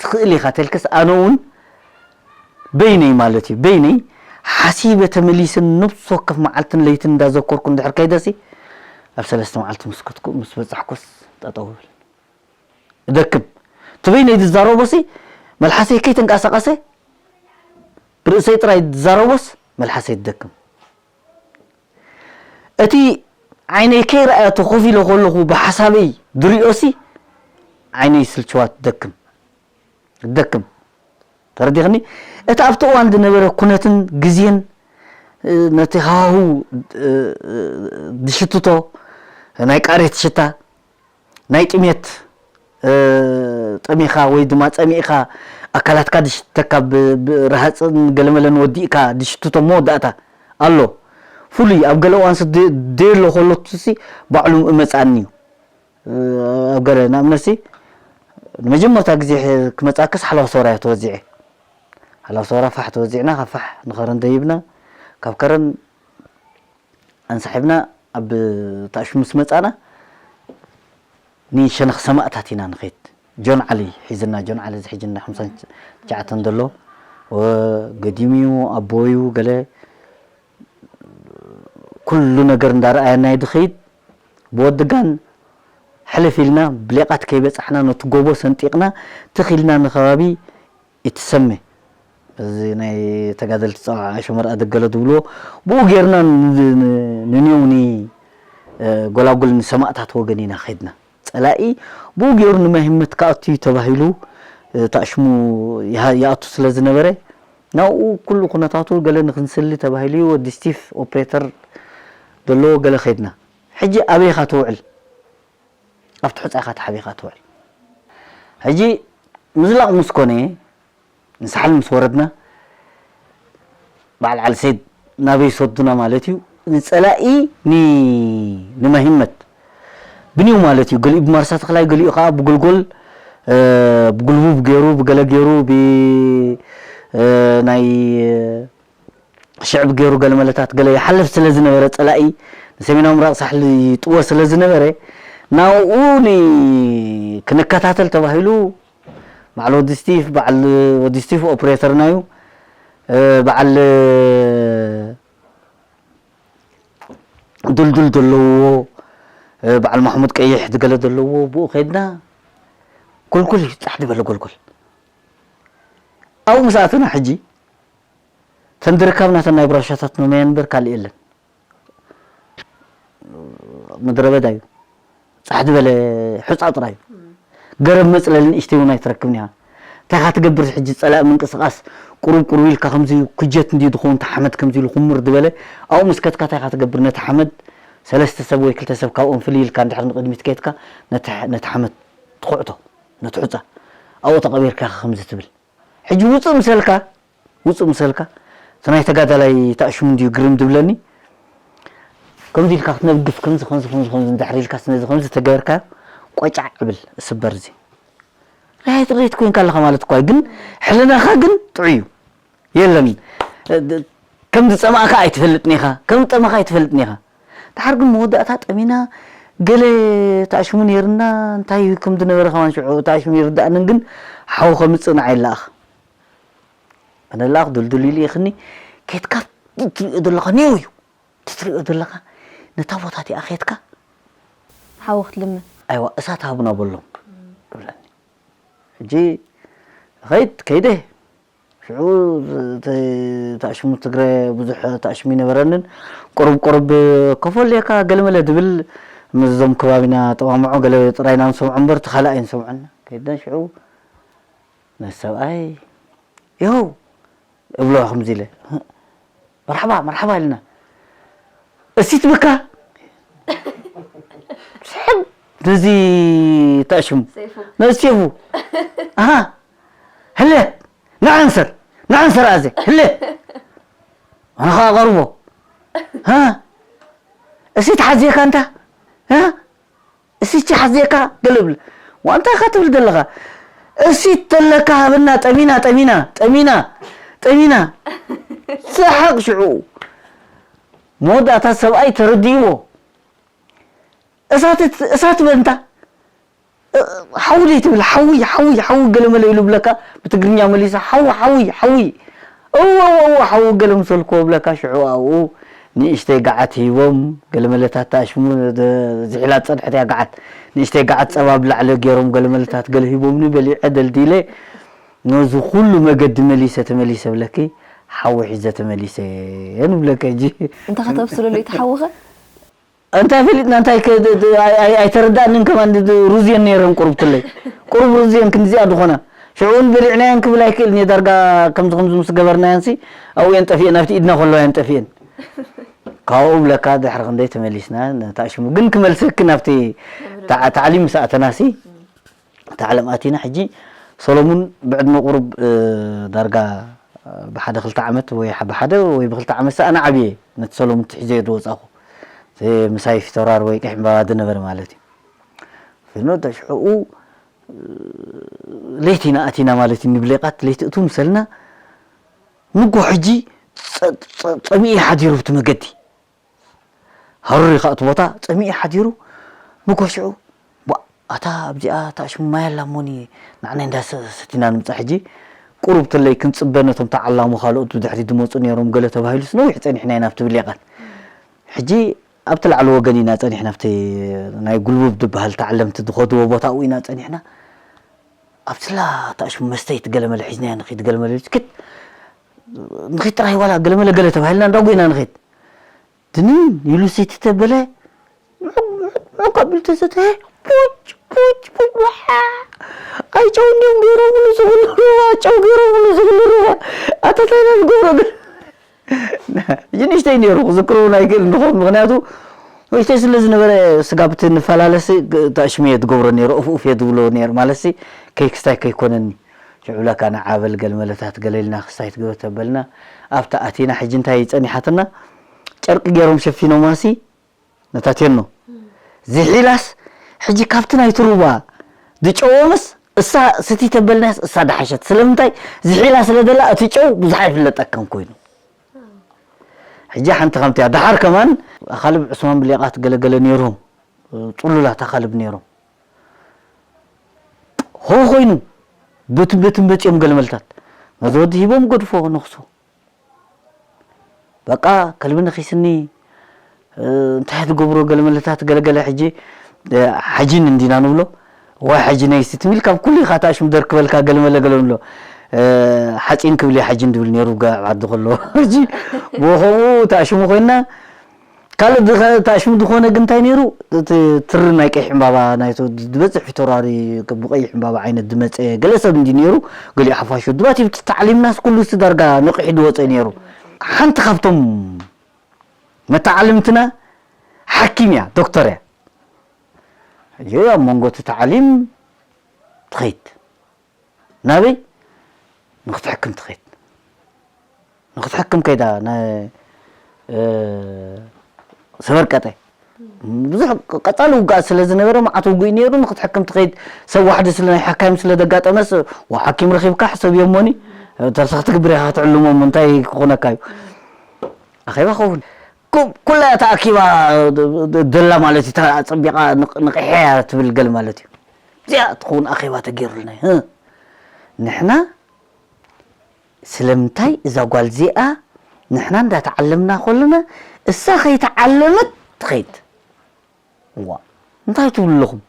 ትኽእል ኢኻ ተልክስ ኣነ እውን በይነይ ማለት እዩ በይነይ ሓሲበ ተመሊስን ነብሲ ወከፍ መዓልትን ለይትን እንዳዘኮርኩ እንድሕር ከይደሲ ኣብ ሰለስተ መዓልቲ ምስ ክትኩ ምስ በፃሕኩስ ጠጠው ብል እደክም ትበይነይ ዝዛረቦሲ መልሓሰይ ከይተንቀሳቀሰ ብርእሰይ ጥራይ ዝዛረቦስ መልሓሰይ ትደክም እቲ ዓይነይ ከይረኣያቶ ኮፍ ኢለ ከለኹ ብሓሳበይ ድሪኦሲ ዓይነይ ስልችዋት ደክም ደክም ተረዲኽኒ እቲ ኣብቲ እዋን ዝነበረ ኩነትን ግዜን ነቲ ሃሁ ድሽትቶ ናይ ቃሬት ሽታ ናይ ጥሜት ጠሚኻ ወይ ድማ ጸሚእኻ ኣካላትካ ድሽተካ ረሃፅን ገለመለን ወዲእካ ድሽትቶ መወዳእታ ኣሎ ፍሉይ ኣብ ገለ እዋንስ ደየሎ ከሎትሲ ባዕሉ እመፃኒ እዩ ኣብ ገለ ንኣብነትሲ ንመጀመርታ ግዜ ክመፃክስ ሓለዋ ሰውራ እያ ተወዚዐ ሓለዋ ሰውራ ፋሕ ተወዚዕና ካብ ፋሕ ንኸረን ደይብና ካብ ከረን ኣንሳሒብና ኣብ ታእሹ ምስ መጻና ንሸነኽ ሰማእታት ኢና ንኸይድ ጆን ዓሊ ሒዝና ጆን ዓሊ እዚ ሕጂ እንዳ ሓምሳን ትሽዓተን ዘሎ ገዲሙ እዩ ኣቦ እዩ ገለ ኩሉ ነገር እንዳረኣየና እዩ ድኸይድ ብወድጋን ሕልፍ ኢልና ብሌቓት ከይበጻሕና ነቲ ጎቦ ሰንጢቕና ትኽ ኢልና ንኸባቢ ይትሰመ እዚ ናይ ተጋደልቲ ጸዋዕ ኣሸመር ኣደገለ ዝብልዎ ብኡ ጌርና ንኔው ኒ ጎላጉል ንሰማእታት ወገን ኢና ኸድና ጸላኢ ብኡ ገይሩ ንማይ ህመት ክኣቱ እዩ ተባሂሉ ታሽሙ ይኣቱ ስለ ዝነበረ ናብኡ ኩሉ ኩነታቱ ገለ ንክንስሊ ተባሂሉ ወዲ ስቲፍ ኦፕሬተር ዘለዎ ገለ ኸድና ሕጂ ኣበይኻ ትውዕል ኣብቲ ሑጻ ኢኻ ተሓቢኻ ትውዕል ሕጂ ምዝላቕ ምስ ኮነ ንሳሕል ምስ ወረድና በዓል ዓሊ ሰይድ ናበይ ይሰዱና ማለት እዩ ንፀላኢ ንመሂመት ብንዩ ማለት እዩ ገሊኡ ብማርሳ ተኽላይ ገሊኡ ከዓ ብጉልጎል ብጉልቡብ ገይሩ ብገለ ገይሩ ናይ ሽዕብ ገይሩ ገለመለታት ገለ ይሓልፍ ስለ ዝነበረ ፀላኢ ንሰሜናዊ ምራቕ ሳሕሊ ይጥወ ስለ ዝነበረ ናብኡ ክንከታተል ተባሂሉ በዓል ወዲ ስቲፍ በዓል ወዲ ስቲፍ ኦፕሬተርና እዩ በዓል ድልዱል ዘለዎ በዓል ማሕሙድ ቀይሕ ዝገለ ዘለዎ ብኡ ከድና ጎልጎል እዩ ፃሕ ዝበለ ጎልጎል ኣብኡ ምስ ኣተና ሕጂ ተንድርካብ ናተን ናይ ብራሻታት መመያ ንበር ካልእ የለን ምድረ በዳ እዩ ፃሕ ዝበለ ሑፃ ጥራይ እዩ ገረብ መፅለሊ ንእሽተይ እውን ኣይትረክብን ኢኻ እንታይ ኢኻ ትገብር ሕጂ ፀላእ ምንቅስቃስ ቁሩብ ቁሩብ ኢልካ ከምዚ ኩጀት እንዲ ዝኸውን ተሓመድ ከምዚ ኢሉ ኩምር ዝበለ ኣብኡ ምስ ከትካ እንታይ ኢኻ ትገብር ነቲ ሓመድ ሰለስተ ሰብ ወይ ክልተ ሰብ ካብኦም ፍልይ ኢልካ እንድሕር ንቅድሚት ከይትካ ነቲ ሓመድ ትኹዕቶ ነቲ ሑፃ ኣብኡ ተቐቢርካ ኢኻ ከምዚ ትብል ሕጂ ውፅእ ምሰልካ ውፅእ ምሰልካ እቲ ናይ ተጋዳላይ ታእሽሙ እንድዩ ግርም ዝብለኒ ከምዚ ኢልካ ክትነግፍ ከምዚ ከምዚ ከምዚ ከምዚ እንድሕር ኢልካ ነዚ ከምዚ ተገበርካ ቆጫዕ እብል እስበር እዚ ራይት ሬት ኮይንካ ኣለኻ ማለት እኳ ግን ሕልናኻ ግን ጥዑይ እዩ የለን ከም ዝፀማእካ ኣይትፈልጥን ኢኻ ከም ዝጠመኻ ኣይትፈልጥን ኢኻ ድሓር ግን መወዳእታ ጠሚና ገለ ታእሽሙ ነይርና እንታይ ከም ዝነበረ ከማን ሽዑ ታእሽሙ ይርዳእንን ግን ሓው ከምፅእ ንዓይ ይለኣኽ ኣነ ለኣኽ ዱልዱል ኢሉ ይኽኒ ኬትካ ትሪኦ ዘለኻ ኔው እዩ ትሪኦ ዘለኻ ነታ ቦታ እቲኣ ኬትካ ሓዊ ክትልምን ኣይዋ እሳት ሃቡና በሎም ይብለኒ ሕጂ ኸይድ ከይደ ሽዑ ተኣሽሙ ትግረ ብዙሕ ተኣሽሙ ይነበረንን ቁሩብ ቁሩብ ከፈለካ ገለመለ ድብል ምስዞም ከባቢና ጠማምዖ ገለ ጥራይና ንሰምዖ እምበር ተኻልእ ኣይንሰምዖን ከይድና ሽዑ ነቲ ሰብኣይ ይኸው እብሎ ከምዚ ኢለ መርሓባ መርሓባ ኢልና እሲት ብካ ስሕብ ነዚ ተኣሽሙ ነዚ ሴፉ ኣሃ ህለ ንዓንሰር ንዓንሰር ኣዘ ህለ ኣነ ኸዓ ቀርቦ ሃ እሲ ተሓዝየካ እንታ ሃ እሲ ቺ ሓዝየካ ገለ ብል ዋንታ ኢኻ ትብል ዘለኻ እሲ ተለካ ሃበና ጠሚና ጠሚና ጠሚና ጠሚና ሰሓቕ ሽዑ መወዳእታ ሰብኣይ ተረዲእዎ እሳት እሳት በንታ ሓዊ ደይ ትብል ሓዊ ሓዊ ሓዊ ገለመለ ኢሉ ብለካ ብትግርኛ መሊሱ ሓዊ ሓዊ ሓዊ እወ እወ እወ ሓዊ ገለ ምሰልኮ ብለካ ሽዑ ኣብኡ ንእሽተይ ገዓት ሂቦም ገለመለታት ተኣሽሙ ዝሒላ ዝፀንሐት እያ ገዓት ንእሽተይ ገዓት ፀባ ብላዕሊ ገይሮም ገለመለታት ገለ ሂቦምኒ በሊዐ ደልዲለ ነዚ ኩሉ መገዲ መሊሰ ተመሊሰ ብለኪ ሓዊ ሒዘ ተመሊሰ ንብለኪ ሕጂ እንተ ከተብስለሉ ይትሓውኸ እንታይ ፈሊጥና እንታይ ኣይተረዳእንን ከማን ሩዝየን ነይረን ቁሩብ ትለይ ቁሩብ ሩዝየን ክንዲዚኣ ዝኾና ሽዑ እውን በሊዕናየን ክብል ኣይክእልን እየ ዳርጋ ከምዚ ከምዚ ምስ ገበርናየን ሲ ኣብኡ የን ጠፊኤን ኣብቲ ኢድና ከለዋ የን ጠፊኤን ካብኡ ብለካ ድሕሪ ክንደይ ተመሊስና ነታ ሽሙ ግን ክመልሰኪ ናብቲ ታዕሊም ምስ ኣተና ሲ ታዕለም ኣቲና ሕጂ ሰሎሙን ብዕድመ ቁሩብ ዳርጋ ብሓደ ክልተ ዓመት ወይ ብሓደ ወይ ብክልተ ዓመት ኣነ ዓብየ ነቲ ሰሎሙን ትሒዘዮ ዝወፃኹ ምሳይ ፊተውራር ወይ ቀይሕ ዕምባባ ዝነበረ ማለት እዩ ፊኖ ተሽዕኡ ለይቲ ኢና ኣቲና ማለት እዩ ንብሌቃት ለይቲ እቱ ምሰልና ንጎ ሕጂ ፀሚኡ ሓዲሩ ብቲ መገዲ ሃሩር እዩ ከዓ እቲ ቦታ ፀሚኡ ሓዲሩ ምጎ ሽዑ ኣታ ኣብዚኣ ታሽሙ ማይ ኣላ እሞኒ ንዓና እንዳ ሰቲና ንምፃ ሕጂ ቁሩብ ትለይ ክንፅበ ነቶም ተዓላሙ ካልኦት ብድሕሪ ዝመፁ ነይሮም ገለ ተባሂሉስ ነዊሕ ፀኒሕና ኢና ኣብቲ ብሌቃት ሕጂ ኣብቲ ላዕሊ ወገን ኢና ፀኒሕና ኣብቲ ናይ ጉልቡብ ዝበሃል ተዓለምቲ ዝኸድዎ ቦታ ኣብኡ ኢና ፀኒሕና ኣብትላ ታሽሙ መስተይት ገለመለ ሒዝናያ ንኺድ ገለመለ ስክት ንኺድ ጥራይ ዋላ ገለመለ ገለ ተባሂልና እንዳጎይና ንኺድ ድንን ኢሉ ሰቲ ተበለ ምዑቅ ምዑቅ ምዑቅ ኣቢሉ ተሰተየ ፑጭ ፑጭ ፑጭ ዋሓ ኣይ ጨው እንዲዮም ገይሮምሉ ዝኽሉ ሩባ ጨው ገይሮምሉ ዝኽሉ ሩባ ኣታ እንታይ ኢና ንገብሮ ግን ሕጂ ንእሽተይ ነይሩ ክዝክሮ እውን ኣይክእል ንኾን ምክንያቱ ንእሽተይ ስለ ዝነበረ ስጋብ እቲ ንፈላለሲ ተእሽሙ እየ ዝገብሮ ነይሩ ኡፍ ኡፍ እየ ዝብሎ ነይሩ ማለትሲ ከይክስታይ ከይኮነኒ ሽዑ ብለካ ንዓ በል ገለ መለታት ገለ ኢልና ክስታይ ትግበር ተበልና ኣብታ ኣቲና ሕጂ እንታይ ጸኒሓትና ጨርቂ ገይሮም ሸፊኖማሲ ነታ ቴኖ ዝሒላስ ሕጂ ካብቲ ናይቲ ሩባ ዝጨወምስ እሳ ስቲ ተበልናያስ እሳ ደሓሸት ስለምንታይ ዝሒላ ስለ ደላ እቲ ጨው ብዙሕ ኣይፍለጠካን ኮይኑ ሕጂ ሓንቲ ከምቲያ ደሓር ከማን ኣኻልብ ዕስማን ብሌቓት ገለገለ ነይሮም ፅሉላት ኣኻልብ ነይሮም ሆ ኮይኑ በትን በትን በፂኦም ገለመልታት ነዚ ወዲ ሂቦም ገድፎ ነኽሶ በቃ ከልቢ ነኺስኒ እንታይ ትገብሮ ገለመለታት ገለገለ ሕጂ ሓጂን እንዲና ንብሎ ወይ ሓጂ ነይ ስትሚል ካብ ኩሉ ኢኻ ታሽም ደርክበልካ ገለመለ ገለ ንብሎ ሓፂን ክብል ሓጂን ድብል ነይሩ ዓዲ ከሎ ሕጂ ብኸምኡ ታሽሙ ኮይና ካልእ ተኣሽሙ ዝኾነ ግን እንታይ ነይሩ እቲ ትሪ ናይ ቀይሕ ዕምባባ ናይ ዝበፅሕ ፊተራሪ ብቀይሕ ዕምባባ ዓይነት ዝመፀ ገለ ሰብ እንዲ ነይሩ ገሊኡ ሓፋሽ ውድባት ይብቲ ተዓሊምናስ ኩሉ ሲ ዳርጋ ነቂሑ ዝወፀ ነይሩ ሓንቲ ካብቶም መተዓልምትና ሓኪም እያ ዶክተር እያ ሕጂ ኣብ መንጎ እቲ ተዓሊም ትኸይድ ናበይ ንክትሕክም ትኸይድ ንክትሕክም ከይዳ ሰበርቀጠ ብዙሕ ቀፃሊ ውግኣት ስለ ዝነበረ መዓት ውጉእ ነይሩ ንክትሕክም ትኸይድ ሰብ ዋሕዲ ስለ ናይ ሓካይም ስለ ደጋጠመስ ሓኪም ረኺብካ ሕሰብ እዮሞኒ ተርሳ ክትግብር ኢኻ ክትዕልሞም እንታይ ክኾነካ እዩ ኣኼባ ኸውን ኩላ ተኣኪባ ደላ ማለት እዩ ጸቢቓ ንቕሕያ ትብል ገል ማለት እዩ እዚኣ ትኸውን ኣኼባ ተገይሩልና እዩ ንሕና ስለምንታይ እዛ ጓል እዚኣ ንሕና እንዳተዓለምና ከለና እሳ ከይተዓለመት ትኸይድ ዋ እንታይ ትብሉ ኣለኹም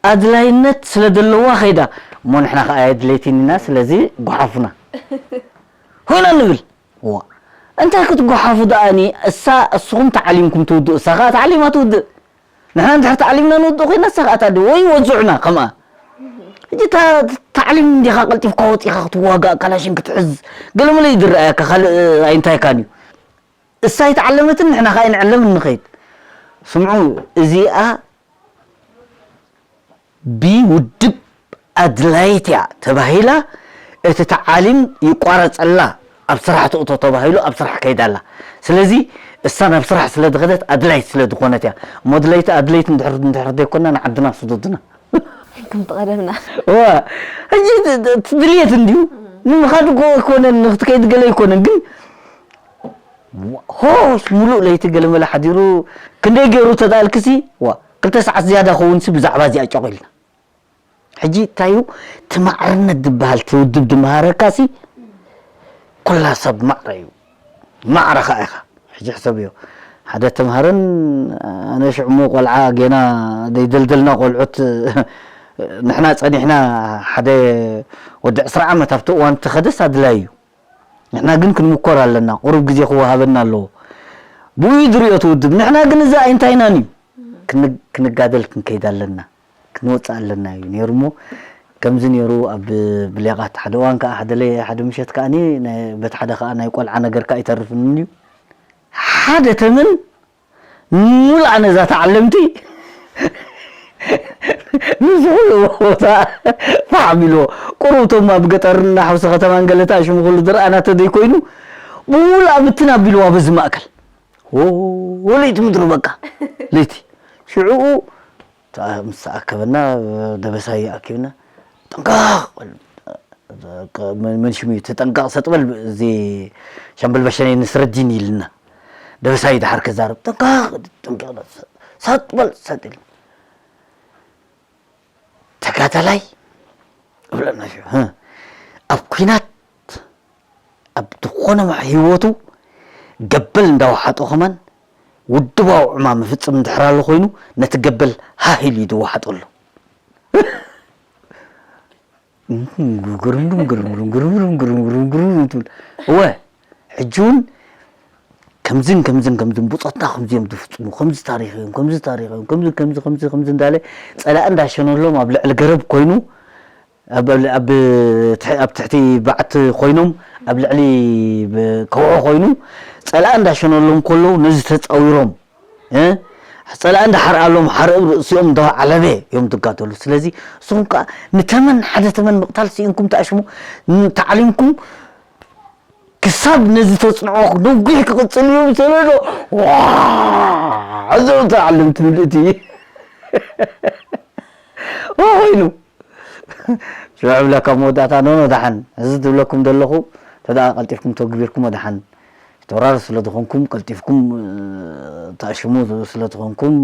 ኣድላይነት ስለ ዘለዋ ከይዳ እሞ ንሕና ከዓ ኣየድለይትን ኢና ስለዚ ጓሓፉና ኮይና ንብል ዋ እንታይ ክትጓሓፉ ደኣኒ እሳ እስኹም ተዓሊምኩም ትውድኡ እሳ ከዓ ተዓሊማ ትውድእ ንሕና እንድሕር ተዓሊምና ንውድእ ኮይና እሳ ከዓ ታዲ ወይ ወዝዑና ከምኣ ሕጂ ታዕሊም እንዲኻ ቀልጢፍካ ወፂኻ ክትዋጋእ ካላሽን ክትሕዝ ገለመለ እዩ ዝረኣየካ ካልእ ኣይንታይካን እዩ እሳ ኣይተዓለመትን ንሕና ከዓ ንዕለም እንኸይድ ስምዑ እዚኣ ብውድብ ኣድላይት እያ ተባሂላ፣ እቲ ተዓሊም ይቋረጸላ፣ ኣብ ስራሕ ትእቶ ተባሂሉ ኣብ ስራሕ ከይዳ ኣላ። ስለዚ እሳ ናብ ስራሕ ስለ ዝኸደት ኣድላይት ስለ ዝኾነት እያ። እሞ ድለይቲ ኣድለይቲ እንድሕር እንድሕር ዘይኮና ንዓድና ስደዱና። ከም ተቐደምና ዋ፣ ሕጂ ት- ት- ትድልየት እንድዩ ንምኻድ እኮ ኣይኮነን፣ ንክትከይድ ገለ ኣይኮነን። ግን ሆስ ሙሉእ ለይቲ ገለመለ ሓዲሩ ክንደይ ገይሩ ተዳልክሲ ዋ ክልተ ሰዓት ዝያዳ ኸውን ሲ ብዛዕባ እዚኣ ጨቒልና። ሕጂ እንታይ እዩ እቲ ማዕርነት ዝበሃል እቲ ውድብ ድመሃረካ ሲ ኩላ ሰብ ማዕረ እዩ። ማዕረ ኸዓ ኢኻ። ሕጂ ሕሰብዮ፣ ሓደ ተምሃረን ኣነ ሽዕሞ ቆልዓ ጌና ዘይደልደልና ቆልዑት ንሕና ጸኒሕና ሓደ ወዲ ዕስራ ዓመት ኣብቲ እዋን ተኸደስ ኣድላይ እዩ። ንሕና ግን ክንምኮር ኣለና፣ ቁሩብ ግዜ ክወሃበና ኣለዎ። ብኡ እዩ ዝሪኦ እቲ ውድብ። ንሕና ግን እዚ ኣይንታይናን እዩ። ክን- ክንጋደል ክንከይድ ኣለና፣ ክንወፅእ ኣለና እዩ ነይሩ እሞ ከምዚ ነይሩ ኣብ ብሌቓት ሓደ እዋን ከዓ ሓደ ለይ ሓደ ምሸት ከዓ በቲ ሓደ ከዓ ናይ ቆልዓ ነገር ከዓ ይተርፍን እዩ ሓደ ተመን ሙሉኣ ነዛ ተዓለምቲ ንዝኹሉ ቦታ ፋዕም ኢልዎ ቁሩብ እቶም ኣብ ገጠርን ሓውሲ ከተማን ገለ ተኣሽሙ ኩሉ ዝረኣና ተዘይኮይኑ ብሙሉኣ ብትን ኣቢልዋ በዚ ማእከል ወለይቲ ምድሩ በቃ ለይቲ ሽዑኡ ምስ ተኣከበና ደበሳይ ኣኪብና ጠንቃቕ በል መን ሽሙ እዩ ተጠንቀቕ ሰጥበል እዚ ሻምበል በሸነይ ንስረዲን ኢልና ደበሳይ ድሓር ክዛረብ ጠንቀቕ ጠንቀቕ ሰጥበል ሰጥ ኢልና ተጋዳላይ እብለና ሽዑ ኣብ ኩናት ኣብ ዝኾነ ህይወቱ ገበል እንዳወሓጦ ከማን ውድባዊ ዕማም ይፍፅም እንድሕር ኣሎ ኮይኑ ነቲ ገበል ሃህ ኢሉ እዩ ዝወሓጠሉ ግርምሩም ግርምሩም ግርምሩም ግርምሩም ግርምሩም ግርምሩም ትብል እወ ሕጂ እውን ከምዝን ከምዝን ከምዝን ብፆትና ከምዚ እዮም ዝፍፅሙ ከምዚ ታሪክ እዮም ከምዚ ታሪክ እዮም ከምዚ ከምዚ ከምዚ ከምዚ እንዳለ ፀላኢ እንዳሸነሎም ኣብ ልዕሊ ገረብ ኮይኑ ኣብ ኣብ ትሕ- ኣብ ትሕቲ ባዕቲ ኮይኖም ኣብ ልዕሊ ብ- ከውሒ ኮይኑ ፀላኢ እንዳሸነሎም ከለዉ ነዚ ተፃዊሮም እ? ፀላኢ እንዳሓርኣሎም ሓርእ ርእሲኦም እንዳዓለበ እዮም ዝጋደሉ ስለዚ ንስኹም ከዓ ንተመን ሓደ ተመን ምቕታል ስኢንኩም ተኣሽሙ ን- ተዓሊምኩም ክሳብ ነዚ ተፅንዖ ነዊሕ ክቕፅል እዩ ዝሰለዶ እዞም ተዓለምቲ ምልእቲ ኮይኑ ሽዑ እብለካ መወዳእታ ኖኖ ደሓን እዚ ዝብለኩም ዘለኹ ተደኣ ቀልጢፍኩም ተግቢርኩም ደሓን ፊተውራሪ ስለ ዝኾንኩም ቀልጢፍኩም ተኣሽሙ ስለ ዝኾንኩም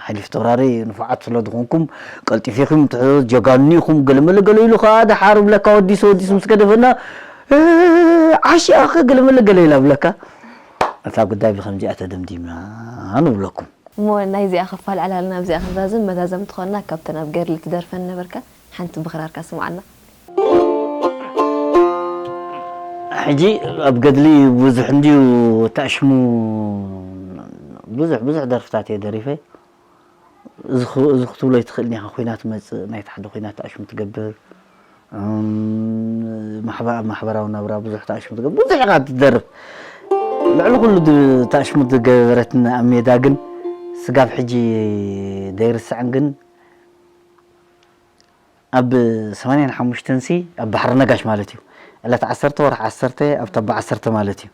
ሓይሊ ፊተውራሪ ንፉዓት ስለ ዝኾንኩም ቀልጢፊኹም ትሕዞ ጀጋኑ ኢኹም ገለመለ ገለ ኢሉ ከዓ ደሓር ብለካ ወዲሱ ወዲሱ ምስ ገደፈና ዓሽ ኣኸ ገለመለ ገለ ኢላ ብለካ እታ ጉዳይ ብከምዚኣ ተደምዲምና ንብለኩም እሞ ናይዚኣ ክፋል ዕላልና ኣብዚኣ ክንዛዝም መዛዘም ትኾንና ካብተን ኣብ ገድሊ ትደርፈን ነበርካ ሓንቲ ብኽራርካ ስምዓና። ሕጂ ኣብ ገድሊ ብዙሕ እንድዩ ተኣሽሙ ብዙሕ ብዙሕ ደርፍታት እየ ደሪፈ እዚ ክትብሎ ኣይትኽእልን ኢኻ ኩናት መፅእ ናይቲ ሓደ ኩናት ተኣሽሙ ትገብር ኣብ ማሕበራዊ ናብራ ብዙሕ ተኣሽሙ ትገብር ብዙሕ ኢኻ ትደርፍ ልዕሊ ኩሉ ተኣሽሙ ዝገበረትና ኣብ ሜዳ ግን ስጋብ ሕጂ ዘይርስዕን ግን ኣብ ሰማንያን ሓሙሽተን ሲ ኣብ ባሕሪ ነጋሽ ማለት እዩ ዕለት ዓሰርተ ወርሒ ዓሰርተ ኣብታ ዓሰርተ ማለት እዩ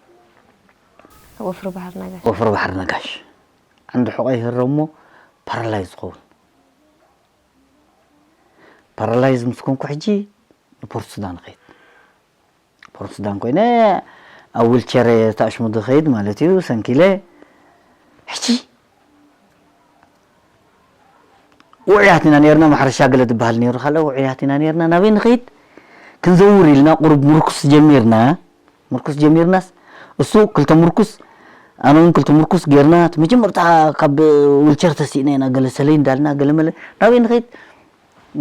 ወፍሪ ባሕሪ ነጋሽ ወፍሪ ባሕሪ ነጋሽ ዓንዲ ሕቆ ይህረሞ ፓራላይዝ ዝኸውን ፓራላይዝ ምስ ኮንኩ ሕጂ ንፖርት ሱዳን ኸይድ ፖርት ሱዳን ኮይነ ኣብ ዊልቸር ተኣሽሙ ዝኸይድ ማለት እዩ ሰንኪለ ሕጂ ውዑያት ኢና ነርና ማሕረሻ ገለ ዝበሃል ነሩ ካለ ውዑያት ኢና ነርና ናበይ ንኸይድ ክንዘውር ኢልና ቁሩብ ምርኩስ ጀሚርና ምርኩስ ጀሚርናስ እሱ ክልተ ምርኩስ ኣነ እውን ክልተ ምርኩስ ጌርና እቲ መጀመርታ ካብ ዊልቸር ተሲእና ኢና ገለ ሰለይ እንዳልና ገለ መለ ናበይ ንኸይድ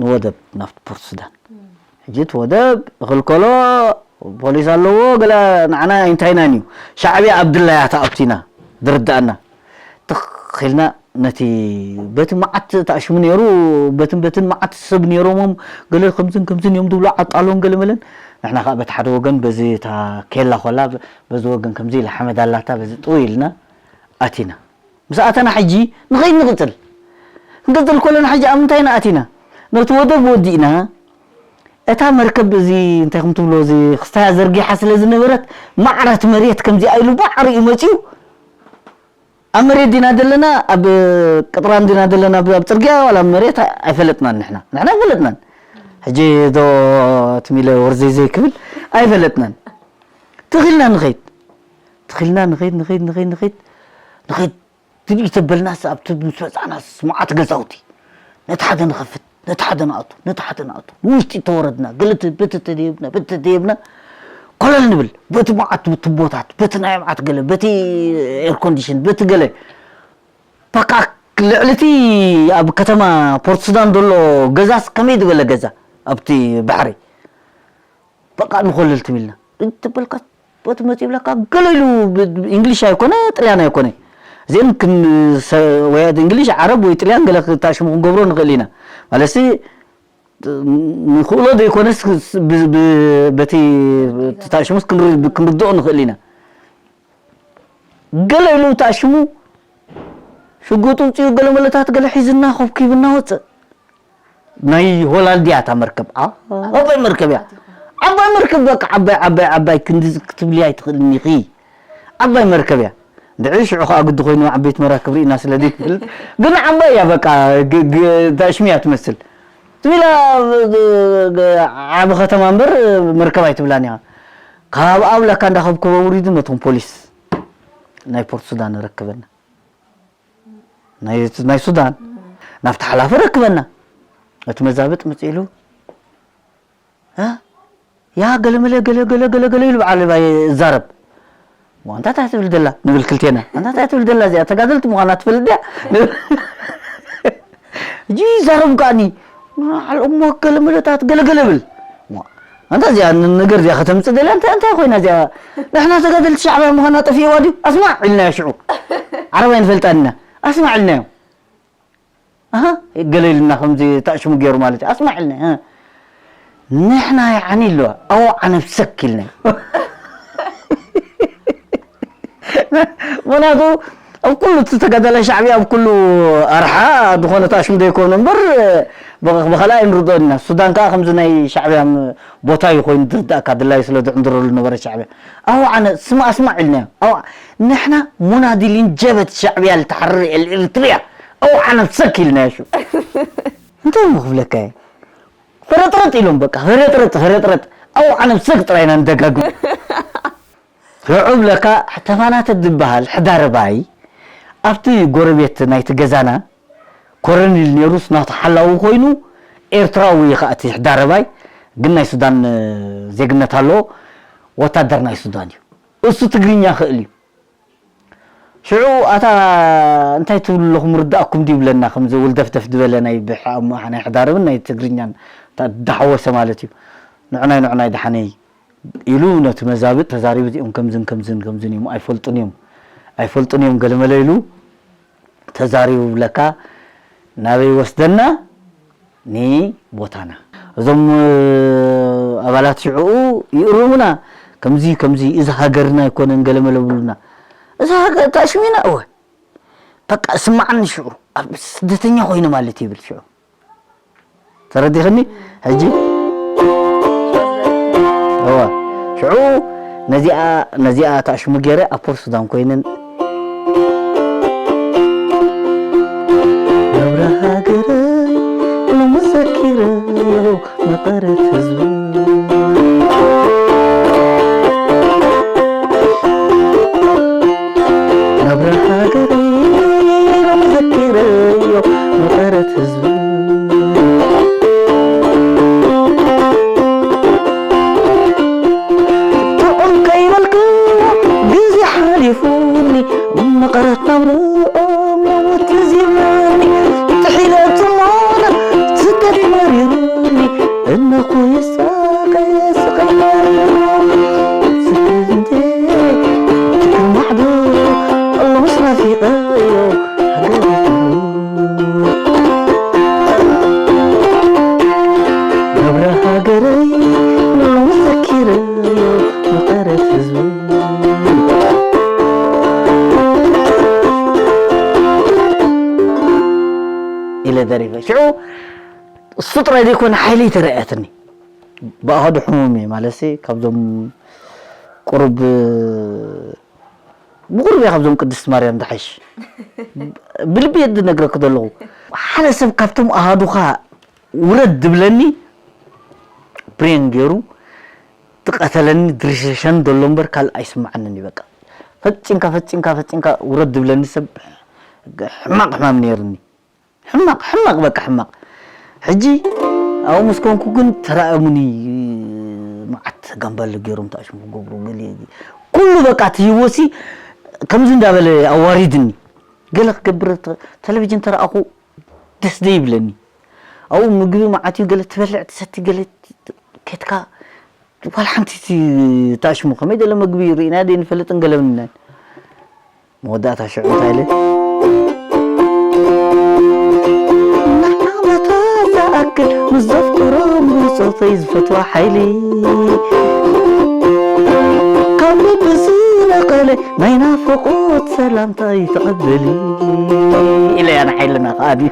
ንወደብ ናብቲ ፖርት ሱዳን ሕጂ እቲ ወደብ እኽልከሎ ፖሊስ ኣለዎ ገለ ንዓና ኣይንታይናን እዩ ሻዕብያ ኣብ ድላያ ተኣቱ ኢና ዝርዳእና ትኽ ኢልና ነቲ በቲ መዓት ተኣሽሙ ነይሩ በትን በትን መዓት ሰብ ነይሮሞም ገለ ከምዝን ከምዝን እዮም ዝብሉ ዓጣሎን ገለ መለን ንሕና ከዓ በቲ ሓደ ወገን በዚ እታ ኬላ ኮላ በዚ ወገን ከምዚ ኢላ ሓመድ ኣላታ በዚ ጥው ኢልና ኣቲና ምስ ኣተና ሕጂ ንኸይድ ንቕፅል ክንቅፅል ከለና ሕጂ ኣብ ምንታይ ኢና ኣቲና ነቲ ወደብ ወዲእና እታ መርከብ እዚ እንታይ ከም ትብሎ እዚ ክስታያ ዘርጊሓ ስለ ዝነበረት ማዕረት መሬት ከምዚኣ ኢሉ ባዕሪኡ መጺኡ ኣብ መሬት ዲና ዘለና ኣብ ቅጥራን ዲና ዘለና ኣብ ኣብ ጽርግያ ዋላ ኣብ መሬት ኣይፈለጥናን ንሕና ንሕና ኣይፈለጥናን ሕጂ ዶ ትሚለ ወርዘይ ዘይክብል ኣይፈለጥናን ትኽልና ንኸይድ ትኽልና ንኸይድ ንኸይድ ንኸይድ ንኸይድ ንኸይድ ትልኢተበልናስ ኣብቲ ምስ በጻሕናስ መዓት ገዛውቲ ነቲ ሓደ ንኸፍት ነቲ ሓደ ንኣቱ ነቲ ሓደ ንኣቱ ንውሽጢ ተወረድና ገለ በቲ ተደየብና በቲ ተደየብና ኮለል ንብል በቲ መዓት ትቦታት በቲ ናይ መዓት ገለ በቲ ኤር ኮንዲሽን በቲ ገለ በቃ ልዕሊ እቲ ኣብ ከተማ ፖርት ሱዳን ዘሎ ገዛስ ከመይ ዝበለ ገዛ ኣብቲ ባሕሪ በቃ ንኾልል ትብልና እንተበልካ በቲ መፂ ይብለካ ገለ ኢሉ እንግሊሽ ኣይኮነ ጥልያን ኣይኮነ እዚን ወይ እንግሊሽ ዓረብ ወይ ጥልያን ገለ ታሽሙ ክንገብሮ ንኽእል ኢና ማለትሲ ንኽእሎ ዘይኮነስ በቲ ታሽሙስ ክንርድኦ ንኽእል ኢና ገለ ኢሉ ታሽሙ ሽጉጡ ውፅኡ ገለ መለታት ገለ ሒዝና ኮብኪብና ወፅእ ናይ ሆላንድ እያ እታ መርከብ ዓባይ መርከብ እያ ዓባይ መርከብ በቃ ዓባይ ዓባይ ዓባይ ክንዲ ክትብልያ ኣይትኽእልን ኢኺ ዓባይ መርከብ እያ እንድዒ ሽዑ ከዓ ግዲ ኮይኑ ዓበይቲ መራክብ ርኢና ስለ ዘይንፈልጥ ግን ዓባይ እያ በቃ ታሽሙ እያ ትመስል ትሚላ ዓቢ ከተማ እምበር መርከብ ኣይትብላን ኢኻ ካብ ኣብላካ እንዳኸብከበ ውሪዱ ነቶም ፖሊስ ናይ ፖርት ሱዳን ረክበና ናይ ሱዳን ናብቲ ሓላፊ ረክበና እቲ መዛብጥ መፅኢሉ ያ ገለመለ ገለ ገለ ገለ ገለ ኢሉ በዓል ባይ ዛረብ ዋንታ ታይ ትብል ደላ ንብል ክልቴና ኣንታ ታይ ትብል ደላ እዚኣ ተጋደልቲ ምዃና ትፈልጥ ድያ እጂ ይዛረቡ ከዓኒ ዓል እሞ ገለመለታት ገለገለ ብል ኣንታ እዚኣ ነገር እዚኣ ከተምፅእ ደልያ እንታይ ኮይና እዚኣ ንሕና ተጋደልቲ ሻዕብያ ምዃና ጠፊእዋ ድዩ ኣስማዕ ኢልናዮ ሽዑ ዓረብ ኣይንፈልጣን ኢና ኣስማዕ ኢልናዮ ኣሃ ገለ ኢልና ከምዚ ታእሽሙ ገይሩ ማለት እዩ ኣስማዕ ኢልናዮ ንሕና ይዓኒ ኣለዋ ኣው ዓነብ ሰክ ኢልናዮ ምክንያቱ ኣብ ኩሉ እቲ ተጋዳላይ ሻዕብያ ኣብ ኩሉ ኣርሓ ዝኾነ ታሽም ዘይኮኑ እምበር ብኻልኣይ ንርድኦ ኢና ሱዳን ከዓ ከምዚ ናይ ሻዕብያ ቦታ እዩ ኮይኑ ዝርዳእካ ድላዩ ስለ ዝዕንድረሉ ነበረ ሻዕብያ ኣው ዓነ ስማ ኣስማዕ ኢልናዮ ኣው ንሕና ሙናዲሊን ጀበት ሻዕብያ ልትሓርር ኤርትርያ ኣው ዓነ ሰክ ኢልናዮ ሹ እንታይ እሞ ክብለካ እየ ፈረጥረጥ ኢሎም በቃ ፈረጥረጥ ፈረጥረጥ ኣው ዓነ ሰክ ጥራይና ንደጋግም ሽዑ ለካ ተፋናተ ዝበሃል ሕዳረባይ ኣብቲ ጎረቤት ናይቲ ገዛና ኮረኒል ነይሩስ ናቱ ሓላዊ ኮይኑ ኤርትራዊ እዩ ከዓ እቲ ሕዳረባይ ግን ናይ ሱዳን ዜግነት ኣለዎ ወታደር ናይ ሱዳን እዩ እሱ ትግርኛ ክእል እዩ ሽዑ ኣታ እንታይ ትብሉ ኣለኹም ርዳእኩም ድዩ ይብለና ከምዚ ውልደፍደፍ ዝበለ ናይ ብሓ ናይ ሕዳረብን ናይ ትግርኛን ዳሓወሰ ማለት እዩ ንዕናይ ንዕናይ ደሓነይ ኢሉ ነቲ መዛብጥ ተዛሪቡ እዚኦም ከምዝን ከምዝን ከምዝን እዮም ኣይፈልጡን እዮም ኣይፈልጡን እዮም ገለመለ ኢሉ ተዛሪቡ ብለካ ናበይ ወስደና ንቦታና እዞም ኣባላት ሽዕኡ ይእርሙና ከምዚ ከምዚ እዚ ሃገርና ኣይኮነን ገለመለ ብሉና እዚ ሃገር ታሽሚና እወ በቃ ስማዕኒ ሽዑ ኣብ ስደተኛ ኮይኑ ማለት ይብል ሽዑ ተረዲኽኒ ሕጂ እዋ ሽዑ ነዚኣ ነዚኣ ታሽሙ ገይረ ኣብ ፖርት ሱዳን ኮይንን ናብራ ሃገረይ ሎሚ ዘኪረዮ መቐረት ህዝቢ ናብራ ሃገረይ ሎሚ ዘኪረዮ መቐረት ህዝቢ ጥዑም ከይበልክዎ ግዜ ሓሊፉኒ መቐረት ናብርኦም ነውቲ ዚብለኒ ጥሒለ ትሞና ስደት መሪሩኒ እነኹ የሳቐ ስቐይ መሪሩኒ ስደት እንዴ ትግርማዕዶ ኣሎምስ ናፊቐዮ ሃገር ናብራ ሃገረይ ሎሚ ዘኪረዮ መቐረት ህዝቢ ኢለ ደሪፈ ሽዑ እሱ ጥራይ ዘይኮነ ሓይለይ ተረኣያትኒ ብኣሃዱ ሕሙም እየ ማለት ሲ ካብዞም ቁሩብ ብቁሩብ እየ ካብዞም ቅድስት ማርያም ዝሓይሽ። ብልቢ እየ ዝነግረክ ዘለኹ። ሓደ ሰብ ካብቶም ኣሃዱኻ ውረድ ዝብለኒ ብሬን ገይሩ ዝቐተለኒ ድሪሸሸን ዘሎ እምበር ካልእ ኣይስምዓንን እዩ። በቃ ፈጺምካ ፈጺምካ ፈጺምካ ውረድ ዝብለኒ ሰብ ሕማቕ ሕማም ነይርኒ። ሕማቕ ሕማቕ በቃ ሕማቕ። ሕጂ ኣብኡ ምስ ኮንኩ ግን ተራእሙኒ። መዓት ጋምባለ ገይሮም ተኣሽሙ ክገብሩ ገለ ኩሉ በቃ እቲ ህይወሲ ከምዚ እንዳበለ ኣዋሪድኒ። ገለ ክገብር ተ- ቴሌቪዥን ተረኣኹ ደስ ዘይብለኒ። ኣብኡ ምግቢ መዓት እዩ ገለ ትበልዕ ትሰቲ ገለ ኬትካ ዋላ ሓንቲ እቲ ተኣሽሙ ከመይ ገለ ምግቢ ርኢና ደይ ንፈልጥን ገለብንናን። መወዳእታ ሽዑ እንታይ ኢለ ንዓመታ ዝኣክል ምስ ዘፍቅሮ ምርጾተይ ዝፈትዋ ሓይሊ ካብ ልቢ ዝነቐለ ናይ ናፍቖት ሰላምታ ይተቐበሊ ኢለያ ንሓይልና ከኣ ድዩ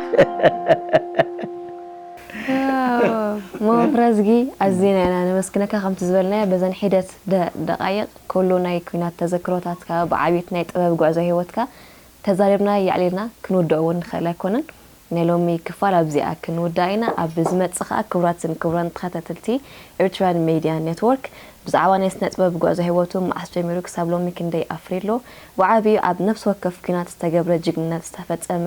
መፍረዝጊ ኣዚና ኢና ነመስግነካ። ከምቲ ዝበልናዮ በዘን ሒደት ደ- ደቃይቕ ኩሉ ናይ ኩናት ተዘክሮታትካ ብዓብይቲ ናይ ጥበብ ጉዕዞ ህይወትካ ተዛሪብና የዕሊልና ክንውድኦ እውን ንኽእል ኣይኮነን። ናይ ሎሚ ክፋል ኣብዚኣ ክንውዳ ኢና። ኣብ ዝመጽእ ከዓ ክቡራትን ክቡራን ተኸታተልቲ ኤርትራን ሜድያ ኔትወርክ ብዛዕባ ናይ ስነ ጥበብ ጉዕዞ ህይወቱ መዓስ ጀሚሩ ክሳብ ሎሚ ክንደይ ኣፍሪሎ ብዓብዩ ኣብ ነፍሲ ወከፍ ኩናት ዝተገብረ ጅግንነት ዝተፈጸመ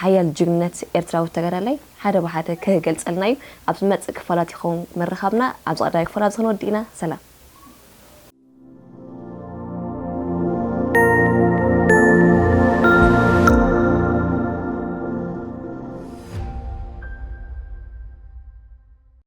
ሓያል ጅግንነት ኤርትራዊ ተጋዳላይ ሓደ ብሓደ ክገልጸልና እዩ። ኣብ ዝመጽእ ክፋላት ይኸውን ምርኻብና። ኣብዚ ቀዳማይ ክፋል ኣብዚ ክንወድእ ኢና። ሰላም።